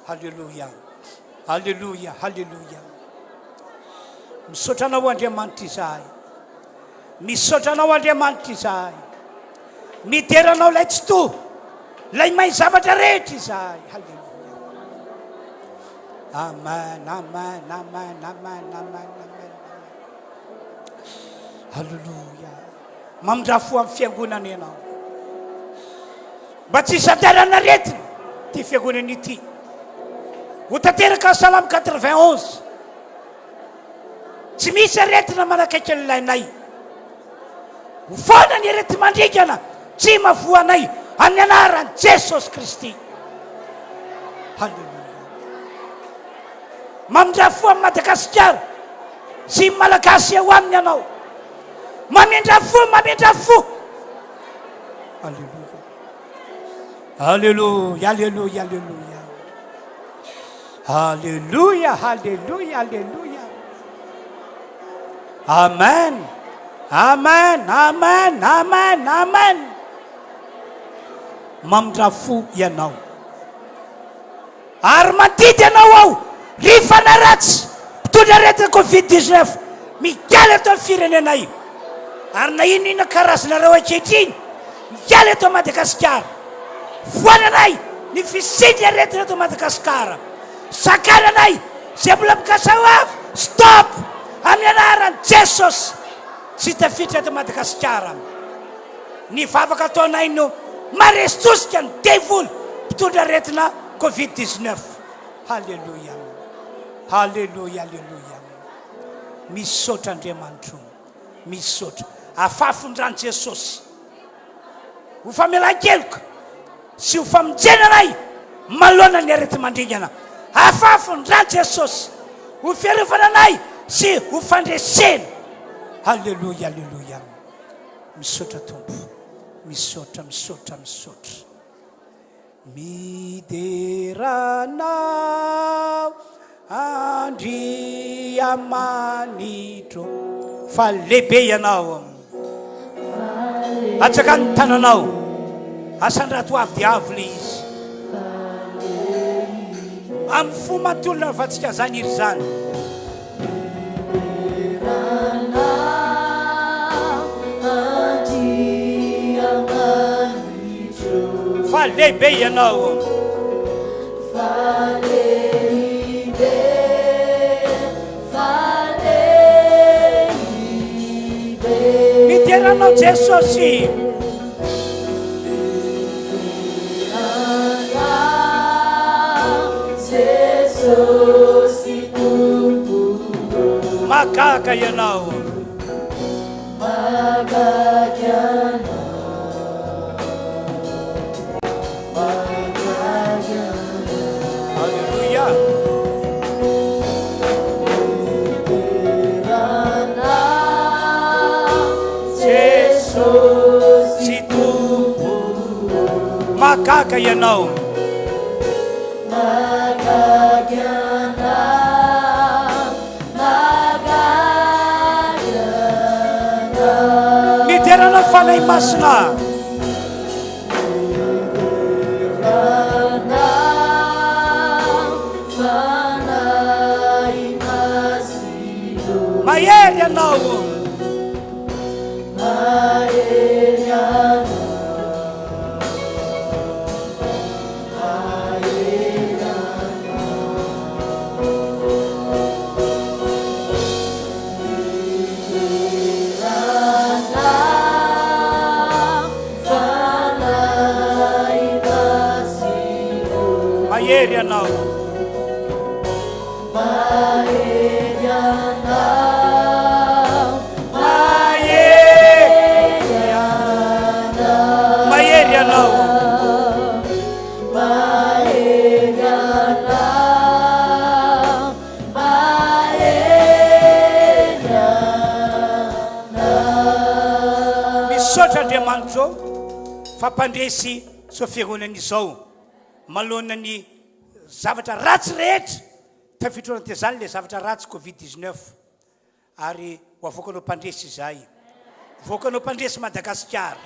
Haleloia. Haleloia, haleloia. Misaotra anao Andriamanitra izahay. Misaotra anao Andriamanitra izahay. Midera anao ilay tsitoha, ilay mahay zavatra rehetra izahay. Haleloia. Amen, amen, amen, amen, amen, amen. Haleloia. Mamindrà fo amin'ny fiangonana ianao. Mba tsy hisy andaran'aretina ity fiangonana ity. Ho tanteraka ny Salamo 91. Tsy misy aretina manakaiky ny lainay. Ho foana ny areti-mandringana tsy mahavoa anay amin'ny anaran'i Jesosy Kristy. Haleloia. Mamindrà fo amin'i Madagasikara sy ny Malagasy eo aminy ianao. Mamindrà fo, mamindrà fo. Alléluia. Alléluia, alléluia, alléluia. Alléluia, alléluia, alléluia. Amen. Amen, amen, amen, amen. Mamindrà fo Ianao. Ary mandidy anao aho, ry fanahy ratsy, mpitondra aretina covid 19, miala eto amin'ny firenenay. Ary na inona inona karazanareo ankehitriny, miala eto Madagasikara. Foananay ny fisian'ny aretina eto Madagasikara. Sakananay izay mbola mikasa ho avy, stop! Amin'ny anaran'i Jesosy, tsy tafiditra eto Madagasikara. Ny vavaka ataonay no maresy tosika ny devoly mpitondra aretina covid 19. Haleloia. Haleloia aleloia. Misaotra Andriamanitro. Misaotra. Afafy ny ran'i Jesosy. Ho famelan-keloka sy ho famonjena anay manoloana ny areti-mandringana. Afafy ny ran'i Jesosy. Ho fiarovana anay sy ho fandresena. Haleloia aleloia. Misaotra Tompo. Misaotra, misaotra, misaotra. Midera Anao Andriamanitro fa lehibe Ianao. Atsaka ny tananao. Asandrato avo dia avo le izy. Amin'ny fo manontolo nanaovantsika izany hira izany. Fa lehibe ianao. Fa lehibe, fa lehibe. Midera anao Jesosy. Mahagaga ianao. Alléluia. Jesosy Tompo. Mahagaga ianao. Mahagaga anao, mahagaga anao. Midera anao Fanahy Masina. Midera anao, Fanahy Masina. Mahery ianao. Mahery anao. Mahery anao. Midera anao, Fanahy Masina. Mahery anao. Mahery anao, Mahery anao. Mahery anao. Mahery anao, mahery anao. Misaotra Andriamanitra ô fa mpandresy izao fiangonana izao manoloana ny zavatra ratsy rehetra tafiditra ao anatin'izany ilay zavatra ratsy covid 19 ary ho avoakanao mpandresy izahay voakanao mpandresy Madagasikara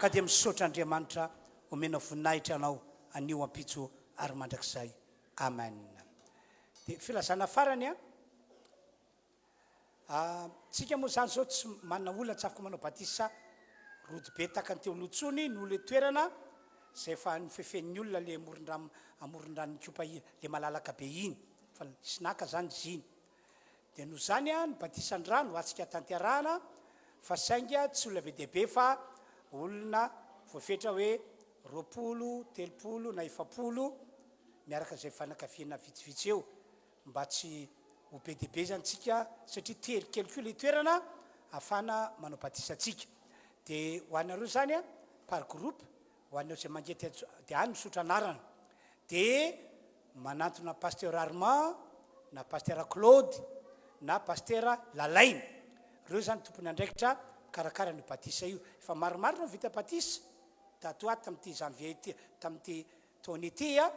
ka dia misaotra Andriamanitra omena voninahitra anao anio ampitso ary mandrakizay amen dia filazana farany a Tsika moa zany zao tsy manana olona tsy afaka manao batisa rodobe tahaka ny teo aloha intsony noho le toerana zay efa nofefen'ny olona le amoron-drano amoron-dranon'Ikopa iny le malalaka be iny fa nisy naka zany izy iny de noho zany a ny batisan-drano atsika tanterahana fa saingy tsy olona be dia be fa olona voafetra hoe 20, 30 na 40 miaraka zay fanakaviana vitsivitsy eo Mba tsy ho be dia be zany tsika satria tery kely koa ilay toerana ahafahana manao batisa antsika. Dia ho anareo zany a, par groupe, ho anareo izay mangety antso dia any misotra anarana. Dia manantona Pasteur Armand na Pasteur Claude na Pasteur Lalaina. Ireo zany tompon'andraikitra mikarakara an'io batisa io. Efa maromaro no vita batisa tato ho ato tamin'ity janvier ity, tamin'ity taona ity a.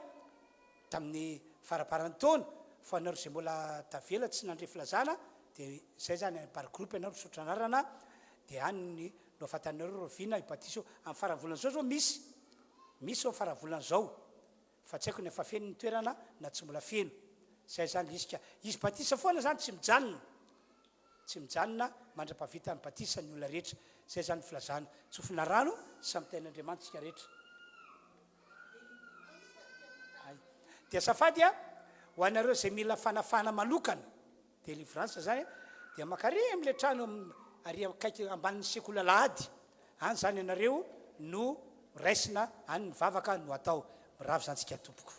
Tamin'ny faramparan'ny taona, fa nareo izay mbola tavela tsy nandre filazana dia izay zany any par groupe ianareo misoratra anarana dia any ny no ahafantarinareo rahoviana io batisa io. Amin'ny faran'ny volana izao zao misy. Misy zao faravolana zao fa tsy haiko na efa feno ny toerana na tsy mbola feno. Zay zany le izy ka. Izy batisa foana zany tsy mijanona. Tsy mijanona mandra-pahavita ny batisa ny olona rehetra. Zay zany ny filazana. Tsofina rano, samy tahin'Andriamanitra isika rehetra. Hay. Dia azafady a, ho anareo izay mila fanafahana manokana, délivrance zany a, dia makary amin'ilay trano ary akaiky ambanin'ny sekoly alahady, any zany ianareo no raisina, any ny vavaka no atao. Mirava izany tsika tompoko.